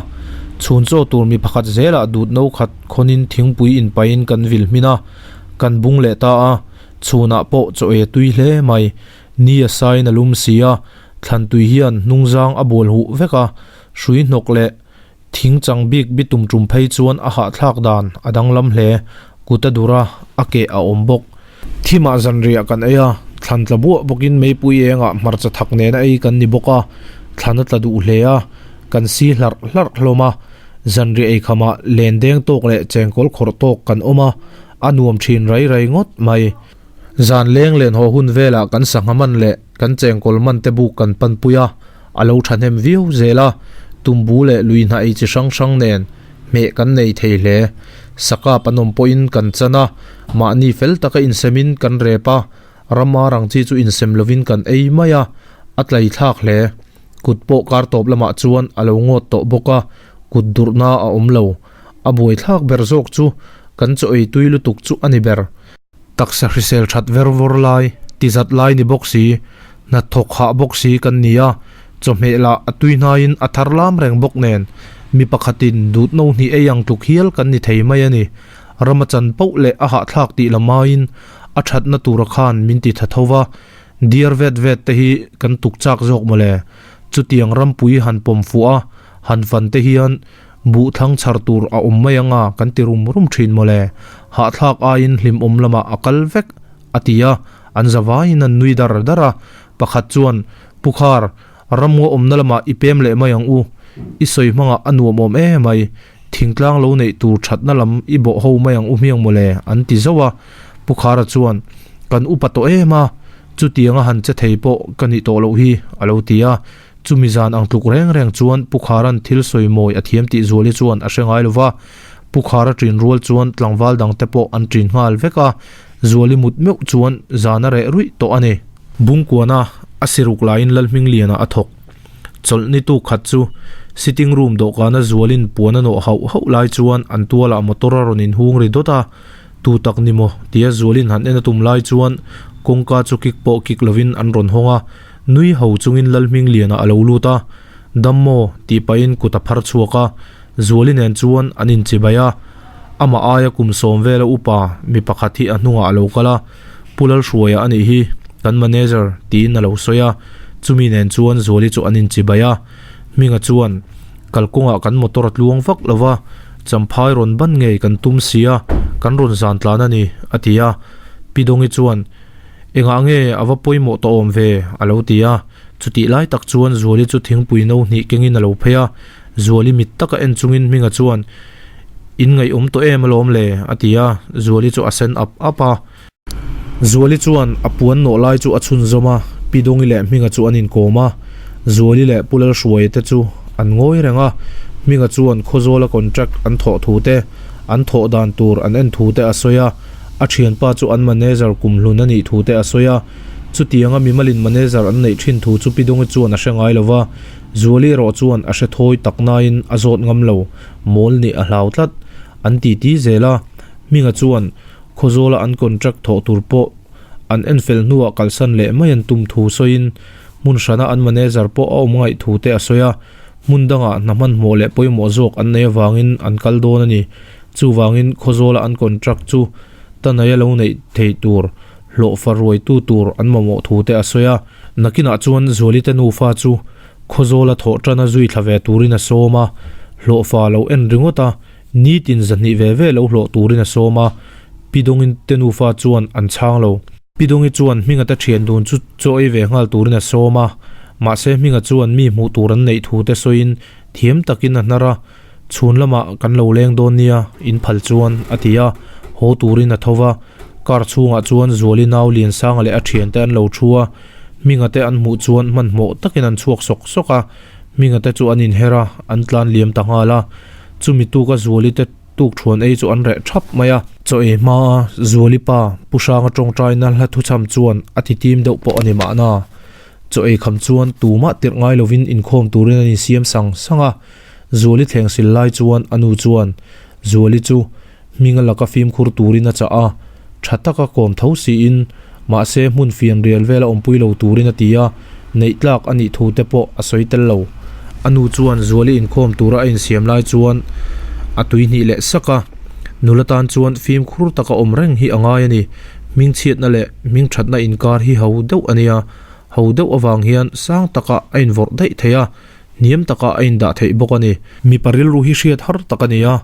Chhun chaw tur mi pakhat zelah dut no khat khawnin thingpui inpaihin kan vil hmin a, kan bung leh ta a, chhunah pawh chaw ei a tui hle mai. Ni a sain a lum si a, thlan tui hian hnungzang a bual huh vek a, hrui hnawk leh Thing chang bik bi tum tum phei chuan a hahthlak dan a danglam hle, kut a dur a, a keh a awm bawk. Thimah zanriah kan ei a, thlan tla buah bawkin meipui engah hmarcha thak nena ei kan ni bawk a, thlan a tla duh hle a, kan si hlarh hlarh hlawm a, zanriah eikhamah len deng tawk leh chengkawl khawrh tawk kan awm a, a nuam thin rai rai ngawt mai. Zan leng len haw hun velah kan sangha man leh kan chengkawl man te buk kan panpui a, A lo thahnem viau zel a, tumbu leh lui hna ei chi hrang hrang nen hmeh kan nei thei hle. Sakap an awm pawhin kan chan a, mahni fel taka insemin kan rep a, rama rang chi chu insem lovin kan ei mai a, a tlaithlak hle. Kut pawh kar tawp lamah chuan a lo ngawt tawh bawk a, kut durhna a awm lo. A buaithlak ber zawk chu kan chaw ei tui lutuk chu a ni ber. Taksa hrisel that ver vawr lai, tizat lai ni bawk si, hnathawk hah bawk si kan ni a, chawhmeh lah a tui hnaiin a thar lam reng bawk nen, mi pakhatin dut no hnih ei ang tluk hial kan ni thei mai a ni. Rama chan poh leh a hahthlak tih la maiin a thatna tura khan min ti tha tho va, diar vet vet te hi kan tuk chak zawk mawle. Chutiang rampui han pawm fuh a, han fan te hian Buh thlang chhar tur a awm mai anga kan ti rum rum thin mawle. Hahthlak aiin hlimawm lamah a kal vek, a ti a, an zavaiin an nui dar dar a. Pakhat chuan, Pu Khar, ramngaw awmna lamah i pem leh mai ang u. I sawi hmangah a nuam awm em mai. Thingtlang lo neih tur thatna lam i bawh ho mai ang u hmiang mawle, an ti zauh a. Pu Khara chuan, Kan upa tawh em a, chutianga han che thei pawh ka nih tawh loh hi, a lo ti a. Chumi zan ang tluk reng reng chuan Pu Kharan thil sawi mawi a thiam tih Zuali chuan a hre ngai lo va, Pu Khara ṭin rual chuan tlangval dangte pawh an ṭin nghal vek a, Zuali mut meuh chuan zan a reh ruih tawh a ni. Bungkuana a siruk laiin Lalhmingliana a thawk. Chawlhni tuk khat chu sitting room dawhkana Zualin puan a nawh hauh hauh lai chuan an tualah motor a rawn inhung ri dawt a, Tu tak ni maw? tia Zualin han en a tum lai chuan kawngka chu kik pawh kik lovin an rawn hawng a, Nui ho chungin Lalhmingliana a lo lut a, Dam maw? tih pahin kut a phar chhuak a, Zuali nen chuan an inchibai a. Amah aia kum sawm vela upa mi pakhat hi a hnungah a lo kal a, Pu Lalhruaia a nih hi, kan manager, tiin a lo sawi a, chumi nen chuan Zuali chu an inchibai a. Hminga chuan, Kalkawngah kan motor a tluang vak lo va, Champhai rawn ban ngei kan tum si a, kan rawn zan tlan a ni, a ti a. Pi Dawngi chuan, Engah nge a va pawimawh tawh awm ve? a lo ti a. Chutih lai tak chuan Zuali chu thingpui no hnih kengin a lo phei a. Zuali mit taka en chungin Hminga chuan, In ngaihawm tawh em alawm le? a ti a. Zuali chu a sen ap ap a. Zuali chuan a puan nawh lai chu a chhunzawm a, Pi Dawngi leh Hminga chu an inkawm a. Zuali leh Pu Lalhruaia te chu an ngawi reng a. Hminga chuan Khawzawla contract an thawh thu te, an thawh dan tur an en thu te a sawi a. A thianpa chu an manager kumhlun a nih thu te a sawi a, chutianga mimalin manager an neih thin thu chu Pi Dawngi chuan a hre ngai lo va, Zuali erawh chuan a hre thawi tak nain a zawt ngam lo, mawl nih a hlau tlat. An titi zel a, Hminga chuan Khawzawla an contract thawh tur pawh an enfel hnuah kalsan leh mai an tum thu sawiin hmun hrana an manager pawh a awm ngaih thu te a sawi a, hmun dangah hna hmanhmawh leh pawimawh zawk an nei avangin an kal dawn a ni. Chuvangin Khawzawla an contract chu Tanaia lo neih theih tur hlawhfa ruaitu tur an mamawh thu te a sawi a. Nakinah chuan Zualite nufa chu Khawzawla thawh tana zui thla ve turin a sawm a, hlawhfa lo en ringawt a, nitin zahnih ve ve lo hlawh turin a sawm a. Pi Dawngi te nufa chuan an chhang lo. Pi Dawngi chuan Hminga te thian dun chu chaw ei ve nghal turin a sawm a, mahse Hminga chuan mi hmuh tur an neih thu te sawiin thiam takin a hnar a, Chhun lamah kan lo leng dawn nia, in phal chuan, a ti a, haw turin a tho va. Car chhungah chuan Zuali nau Liansanga leh a thiante an lo thu a, Hminga te an hmuh chuan hmanhmawh takin an chhuak sawk sawk a, Hminga te chu an inher a, an tlan liam ta nghal a. Chumi tuka Zuali te tuk thuan ei chu an reh thap mai a. Chaw ei hmaa Zuali pa Pu Hranga tawngtaina hla thuchham chuan a ti tim deuh pawh a ni mahna. Chaw ei kham chuan tumah tirh ngai lovin inkhawm turin an insiam sang sang a. Zuali thleng sil lai chuan a nu chuan Zuali chu Hminga laka fimkhur turin a chah a, tha taka kawm tho siin mahse hmun fian rial vela awmpui lo turin a ti a, neih tlak a nih thu te pawh a sawi tel lo. A nu chuan Zuali inkhawm tura a insiam lai chuan a tui hnih leh sak a, nula tan chuan fimkhur taka awm reng hi a ngai a ni, hmingchhiatna leh hmingthatna inkar hi ho deuh a nia, ho deuh avang hian sang takah a invawrh daih thei a, Hniam takah a indah theih bawk a ni. Mipa rilru hi hriat har tak a ni a,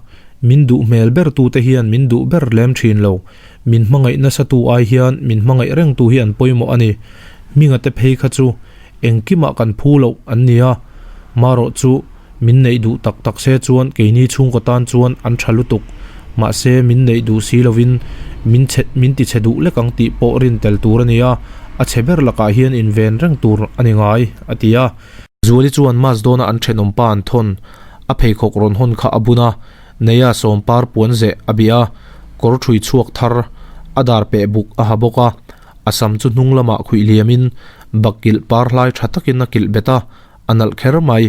min duh hmel ber tute hian min duh ber lem thin lo. Min hmangaih nasa tu ai hian min hmangaih reng tu hi an pawimawh a ni. Hminga te phei kha chu engkimah kan phu loh an ni a, marawh chu min neih duh tak tak se chuan keini chhungkaw tan chuan an tha lutuk. Mahse min neih duh si lovin min chhe min ti chhe duh lek ang tih pawh rin tel tur a ni a, a chhe ber lakah hian inven reng tur a ni ngai, a ti a. Zuali chuan Mas dawna an thenawm pa an thawn, a pheikhawk rawn hawn kha a bun a, Neia sawmpar puan zeh a bih a, kawr ṭhui chhuak thar, a dar peh buk a ha bawk a, a sam chu hnung lamah khuih liamin bakkilh par hlai ṭha takin a kilh bet a, a nalh kher mai.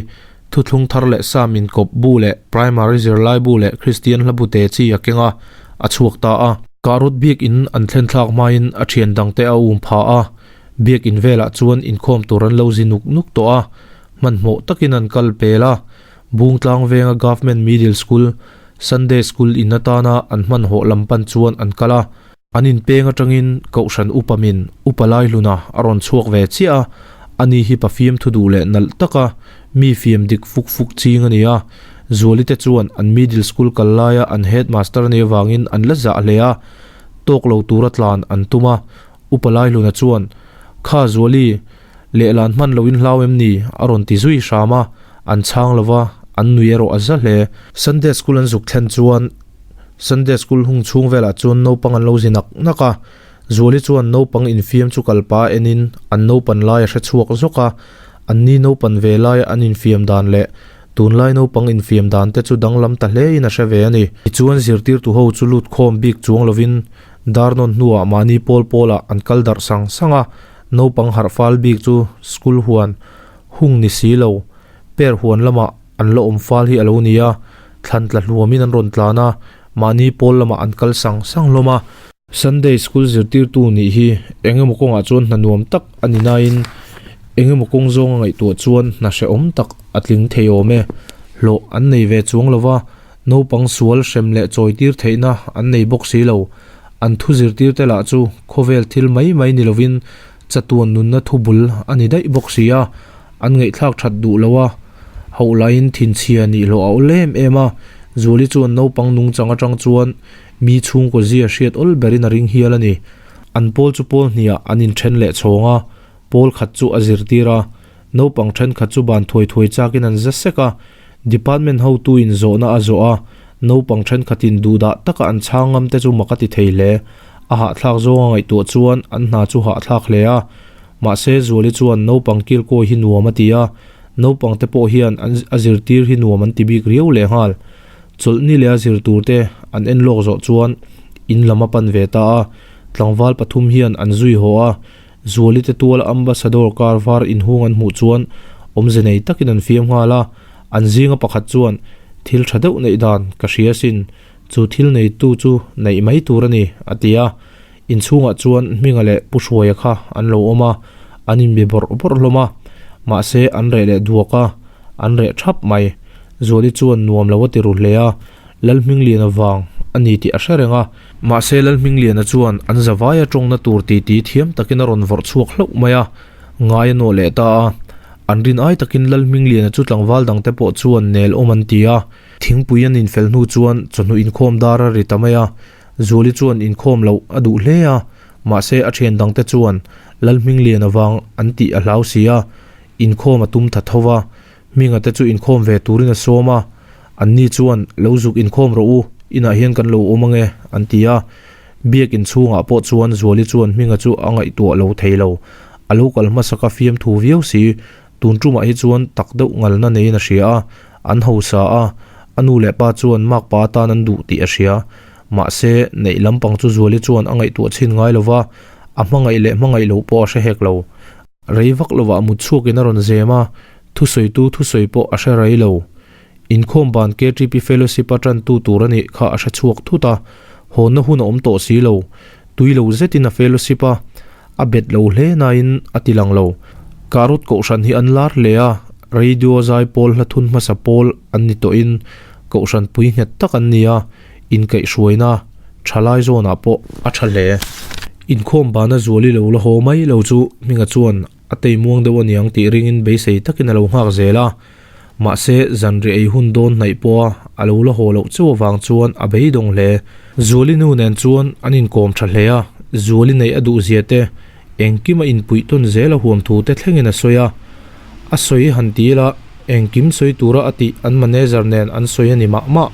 Thuthlung thar leh sa min kawp bu leh Primary zirlai bu leh Kristian hla bu te chi a keng a, a chhuak ta a. Kahrawt biakin an thlen thlak hmain a ṭhian dangte a um pha a, Biakin velah chuan inkhawm tur an lo zi nuk nuk tawh a, hmanhmawh takin an kal pel a. Bungtlang venga Government Middle School, Sunday School in atana an hmanhawh lam pan chuan an kal a. An inpeng atangin Kohhran upa min Upa Laihluna a rawn chhuak ve chiah a, ani hi pafiam thu duh leh nalh taka mi fiam dik fuk fuk ching a ni a. Zuali te chuan an Middle School kal laia an Headmaster a nih avangin an la zah hle a, tawk lo tura tlan an tum a. Upa Laihluna chuan, Kha Zuali, lehlan hman loin hlau em ni? a rawn ti zui hram a, an chhang lo va, an nui erawh a za hle. Sunday School an zuk thlen chuan Sunday School hung chhung velah chuan naupang an lo zi nak nak a, Zuali chuan naupang infiam chu kalpa enin an naupan lai a hre chhuak zawk a, anni naupan ve laia an infiam dan leh tunlai naupang infiam dan te chu danglam ta hlein a hre ve a ni. Tichuan zirtirtu ho chu lut khawm bik chuang lovin Darnawn hnuah mahni pawl pawlah an kal darh sang sang a, naupang harh fal bik chu school huan hung ni si lo, per huan lamah an la awm fal hi a lo ni a, thlan tla hluamin an rawn tlan a, mahni pawl lamah an kal sang sang hlawm a. Sunday school zirtirtu nih hi eng emaw kawngah chuan hna nuam tak a ni nain eng emaw kawng zawnga ngaihtuah chuan hna hrehawm tak a tling thei awm e. Hlawh an nei ve chuang lo va, Naupang sual hrem leh chawitir theihna an nei bawk si lo. An thu zirtirte lah chu khawvel thil mai mai ni lovin chatuan nunna thu bul a ni daih bawk si a, an ngaihthlak that duh lo a, hauh laiin thinchhia nih hlawh a awl em em a, Zuali chuan naupang nungchang atang chuan mi chhungkaw zia hriat awl berin a ring hial a ni. An pawl chu pawl hniah an inthen leh chhawng a, pawl khat chu a zirtir a, naupang thenkhat chu ban thuai thuai chakin an za sek a, Department hotuin zawhna a zawh a, naupang thenkhatin duhdah taka an chhang ngam te chu mak a ti thei hle. A hahthlak zawnga ngaihtuah chuan an hna chu hahthlak hle a. Mahse Zuali chuan naupang kilkawi hi nuam a ti a, naupang te pawh hian an a zirtir hi nuam an ti bik riau lehnghal. Chawlhni leh a zir tur te an en lawk zawh chuan in lam a pan ve ta a, tlangval pathum hian an zui haw a, Zuali te tuala Ambassador car var inhung an hmuh chuan awmze nei takin an fiam nghal a, an zinga pakhat chuan, Thil tha deuh neih dan ka hria asin, chu thil neitu chu neih mai tur a ni, a ti a. Inchhungah chuan Hminga leh Pu Hruaia kha an lo awm a, an inbe bawrh bawrh hlawm a, mahse an reh leh duak a, an reh thap mai. Zuali chuan nuam lo a ti ru hle a, Lalhmingliana vang a ni tih a hre reng a. Mahse Lalhmingliana chuan an zavaia tawngna tur titi thiam takin a rawn vawrh chhuak hlauh mai a, ngai a nawh leh ta a. An rin ai takin Lalhmingliana chu tlangval dangte pawh chuan nel awm an ti a. Thingpui an infel hnu chuan chawhnu inkhawm dar a ri ta mai a. Zuali chuan inkhawm loh a duh hle a, mahse a thian dangte chuan Lalhminglian avang an tih a hlau si a, inkhawm a tum tha tho va. Hminga te chu inkhawm ve turin a sawm a, anni chuan lo zuk inkhawm rawh u, inah hian kan lo awm ange an ti a. Biak inchhungah pawh chuan Zuali chuan Hminga chu a ngaihtuah lo thei lo, a lo kal hmasak a fiamthu viau si, tun tumah hi chuan tak deuh ngalna neiin a hria a, an hausa a, a nu leh pa chuan makpa atan an duh tih a hria. Mahse, neih lampang chu Zuali chuan a ngaihtuah chhin ngai lo va, a hmangaih leh hmangaih loh pawh a hre hek lo. Rei vak lovah mut chhuakin a rawn zem a, thusawitu thusawi pawh a hre rei lo. Inkhawm ban KTP Fellowship a tantu tur a nih kha a hre chhuak thut a, hawnna hun a awm tawh si lo. Tui lo zetin a fellowship a, a bet lo hle nain a ti lang lo. Karut Kohhran hi an lar hle a, radio zai pawl hla thun hmasa pawl an ni tawhin Kohhran pui nghet tak an ni a, inkaihhruaina thalai zawnah pawh a tha hle. Inkhawm bana Zuali lo la haw mai lo chu Hminga chuan a tei muang deuh aniang tih ringin beisei takin a lo nghak zel a. Mahse, zanriah ei hun dawn hnaih pawha a lo la haw loh chauh avang chuan a beidawng hle. Zuali nu nen chuan an inkawm tha hle a, Zuali neih a duhzia te, engkim a inpuih tawn zel a huam thu te thlengin a sawi a. A sawi han ti ila, engkim sawi tura a tih an manager nen an sawi a ni mah mah.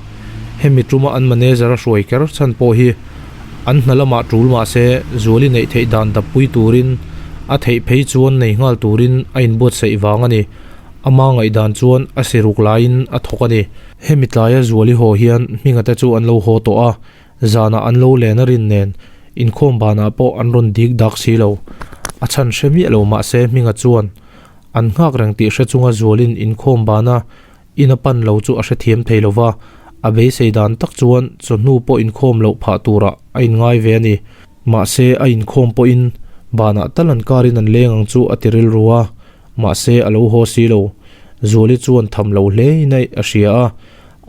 Hemi tuma an manager a hruai ker chhan pawh hi an hna lamah tul mah se Zuali neih theih dan dappui turin a theih phei chuan nei nghal turin a inbuatsaih vang a ni. Ama ngaihdan chuan a siruk laiin a thawk a ni. Hemi tlaia Zuali haw hian Hminga te chu an lo haw tawh a, zanah an lo len a rin nen inkhawm banah pawh an rawn dik dak si lo. A chhan hre miah lo mah se Hminga chuan an nghak reng tih hre chunga Zualin inkhawm bana in a pan lo chu a hrethiam thei lo va, a beisei dan tak chuan chawhnu pawh inkhawm loh phah turah a inngai ve a ni. Mahse a inkhawm pawhin banah tal an karin an leng ang chu a ti rilru a, mahse a lo haw si lo. Zuali chuan tham lo hle in a a hria a,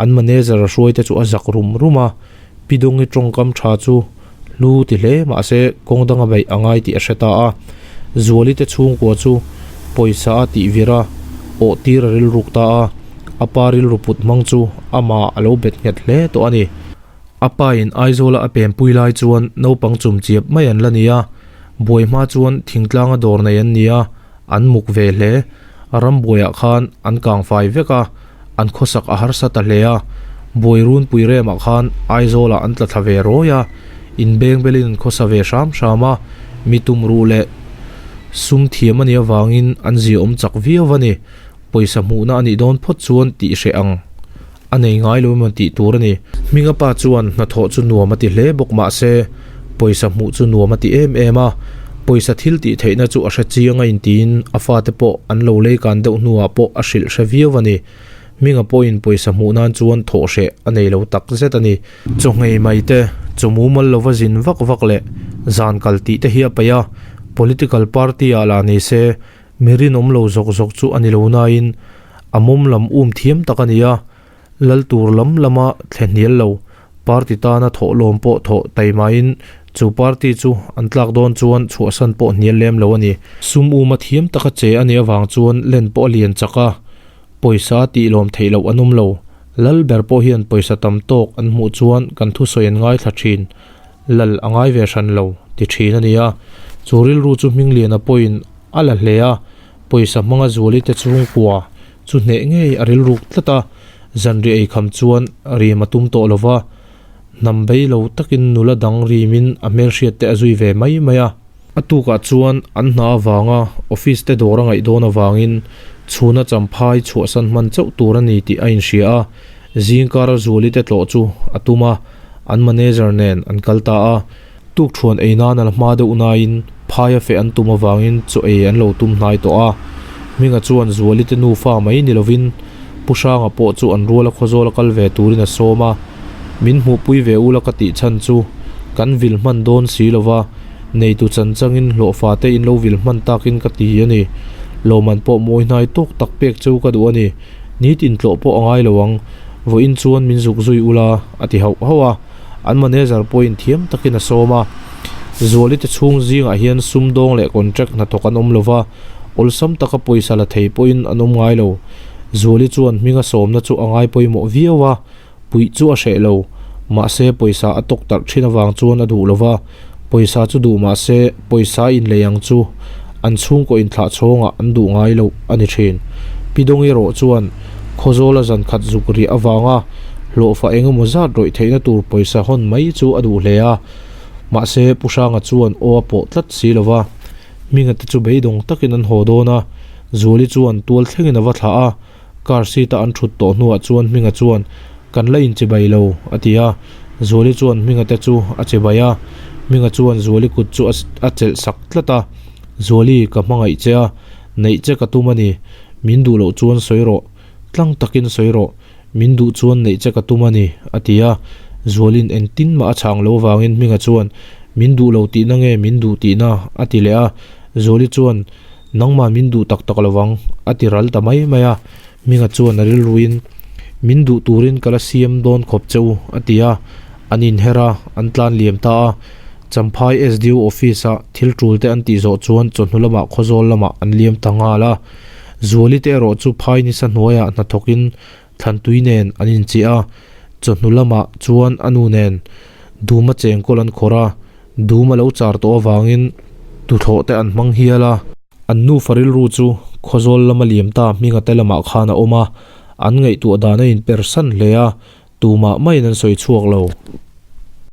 an manager a hruai te chu a zak rum rum a, Pi Dawngi tawngkam tha chu hlu ti hle mahse kawng danga beih a ngai tih a hre ta a. Zuali te chhungkua chu pawisa a tih vir a, awh tir a rilruk ta a, a pa rilru put hmang chu amah a lo bet nghet hle tawh a ni. A pa in Aizawla a penpui lai chuan naupang chum chiap mai an la ni a, buai hma chuan thingtlanga dawr nei an ni a, an muk ve hle. Rambuaiah khan an kang fai vek a, an khawsak a harsa ta hle a, buai runpui remah khan Aizawlah an tla thla ve rawi a, inbeng belin an khawsa ve hram hram a, mi tumruh leh sum thiam a nih avangin an ziaawm chak viau a ni. Pawisa hmuhna a nih dawn phawt chuan tih hreh ang. A nei ngai lo emaw tih tur a ni. Hminga pa chuan hnathawh chu nuam a ti hle bawk mah se, pawisa hmuh chu nuam a ti em em a. Pawisa thil tih theihna chu a hre chiang a intiin a fate pawh an lo lei kan deuh hnuah pawh a hrilh hre viau a ni. Hminga pawhin pawisa hmuh nan chuan thawh hreh a nei lo tak zet a ni. Chaw nghei mai te, chaw mumal lova zin vak vak leh zan kal tih te hi a peih a, political party ah lah ni se, Mi rinawm lo zawk zawk chu a ni lo nain a mawm lam um thiam tak a ni a, lal tur lam lama thle hnial lo, party tana thawh lawm pawh thawh taimain chu party chu an tlak dawn chuan chhuahsan pawh hnial lem lo a ni. Sum uma thiam taka che a nih avang chuan len pawh a lian chak a, pawisa tih lawm theih loh an awm lo. Lal ber pawh hian pawisa tam tawk an hmuh chuan kan thusawi an ngaithla thin. Lal a ngai ve hran lo, ti thin a ni a. Chu rilru chu Hmingliana pawhin a la hle a, pawisa hmanga Zuali te chhungkua chu hneh ngei a rilruk tlat a, zanriah ei kham chuan rim a tum tawh lo va, hnam bei lo takin nula dang rimin a hmelhriat te a zui ve mai mai a. A tukah chuan an hna avanga office te dawr a ngaih dawn avangin chhuna champhai chhuahsan hman chauh tur a ni tih a inhria a, zingkara Zuali te tlawh chu a tum a, an manager nen an kal ta a. Tukṭhuan ei nan a la hma deuh nain phaia feh an tum avangin chaw ei an lo tum hnai tawh a. Hminga chuan Zuali te nufa mai ni lovin Pu Hranga pawh chu an ruala khawzawl a kal ve turin a sawm a. Min hmuhpui ve ula ka tih chhan chu kan vil hman dawn si lova, neitu chan changin hlawhfa te in lo vil hman takin ka ti a ni. Lawman pawh mawi hnai tawk tak pek chu ka duh a ni. Nitin tlawh pawh a ngai lo ang, vawiin chuan min zuk zui ula a ti hauh hauh a. An manager pawhin thiam takin a sawm a. Zuali te chhung zingah hian sumdawng leh contract hnathawk an awm lova, awlsam taka pawisa la thei pawhin an awm ngai lo. Zuali chuan hminga sawmna chu a ngai pawimawh viau a, puih chu a hreh lo. Mahse pawisa a tawk tarh thin avang chuan a duh lova, pawisa chu duh mahse pawisa inlei ang chu an chhungkaw inthlah chhawngah an duh ngai loh a ni thin. Pi Dawngi erawh chuan Khawzawla zan khat zuk rih avanga hlawhfa eng emaw zat rawih theihna tur pawisa hawn mai chu a duh hle a, mahse Pu Hranga chuan aw a pawh tlat si lova, Hminga te chu beidawng takin an haw dawn a, Zuali chuan tual thlengin a va thlah a. Car seat a an thut tawh hnuah chuan Hminga chuan, Kan la inchibai lo, a ti a. Zuali chuan Hminga te chu a chibai a. Hminga chuan Zuali kut chu a chelh sak tlat a. Zuali, ka hmangaih che a, neih che ka tum a ni. Min duh loh chuan sawi rawh. Tlang takin sawi rawh. Min duh chuan neih che ka tum a ni, a ti a. Zualin engtin mah a chhang lo avangin Hminga chuan, Min duh lo tihna nge min duh tihna? a ti leh a. Zuali chuan, Nangmah min duh tak tak lovang, a ti ral ta mai mai a. Hminga chuan a rilruin, Min duh turin ka la siam dawn khawp che u, a ti a. An inher a, an tlan liam ta a. Champhai SDO office-a thil tul te an tih zawh chuan chawhnu lamah Khawzawl lamah an liam ta nghal a. Zuali te erawh chu phai nisa hnuaiah hnathawkin Thlantui nen an inchiah a. Chawhnu lamah chuan a nu nen Duma chengkawl an khawrh a. Dum a lo char tawh avangin tuthlawh te an hmang hial a. An nufa rilru chu Khawzawl lama liam ta hminga te lamah khan a awm a, an ngaihtuah dan a inpersan hle a, tumah maiin an sawi chhuak lo.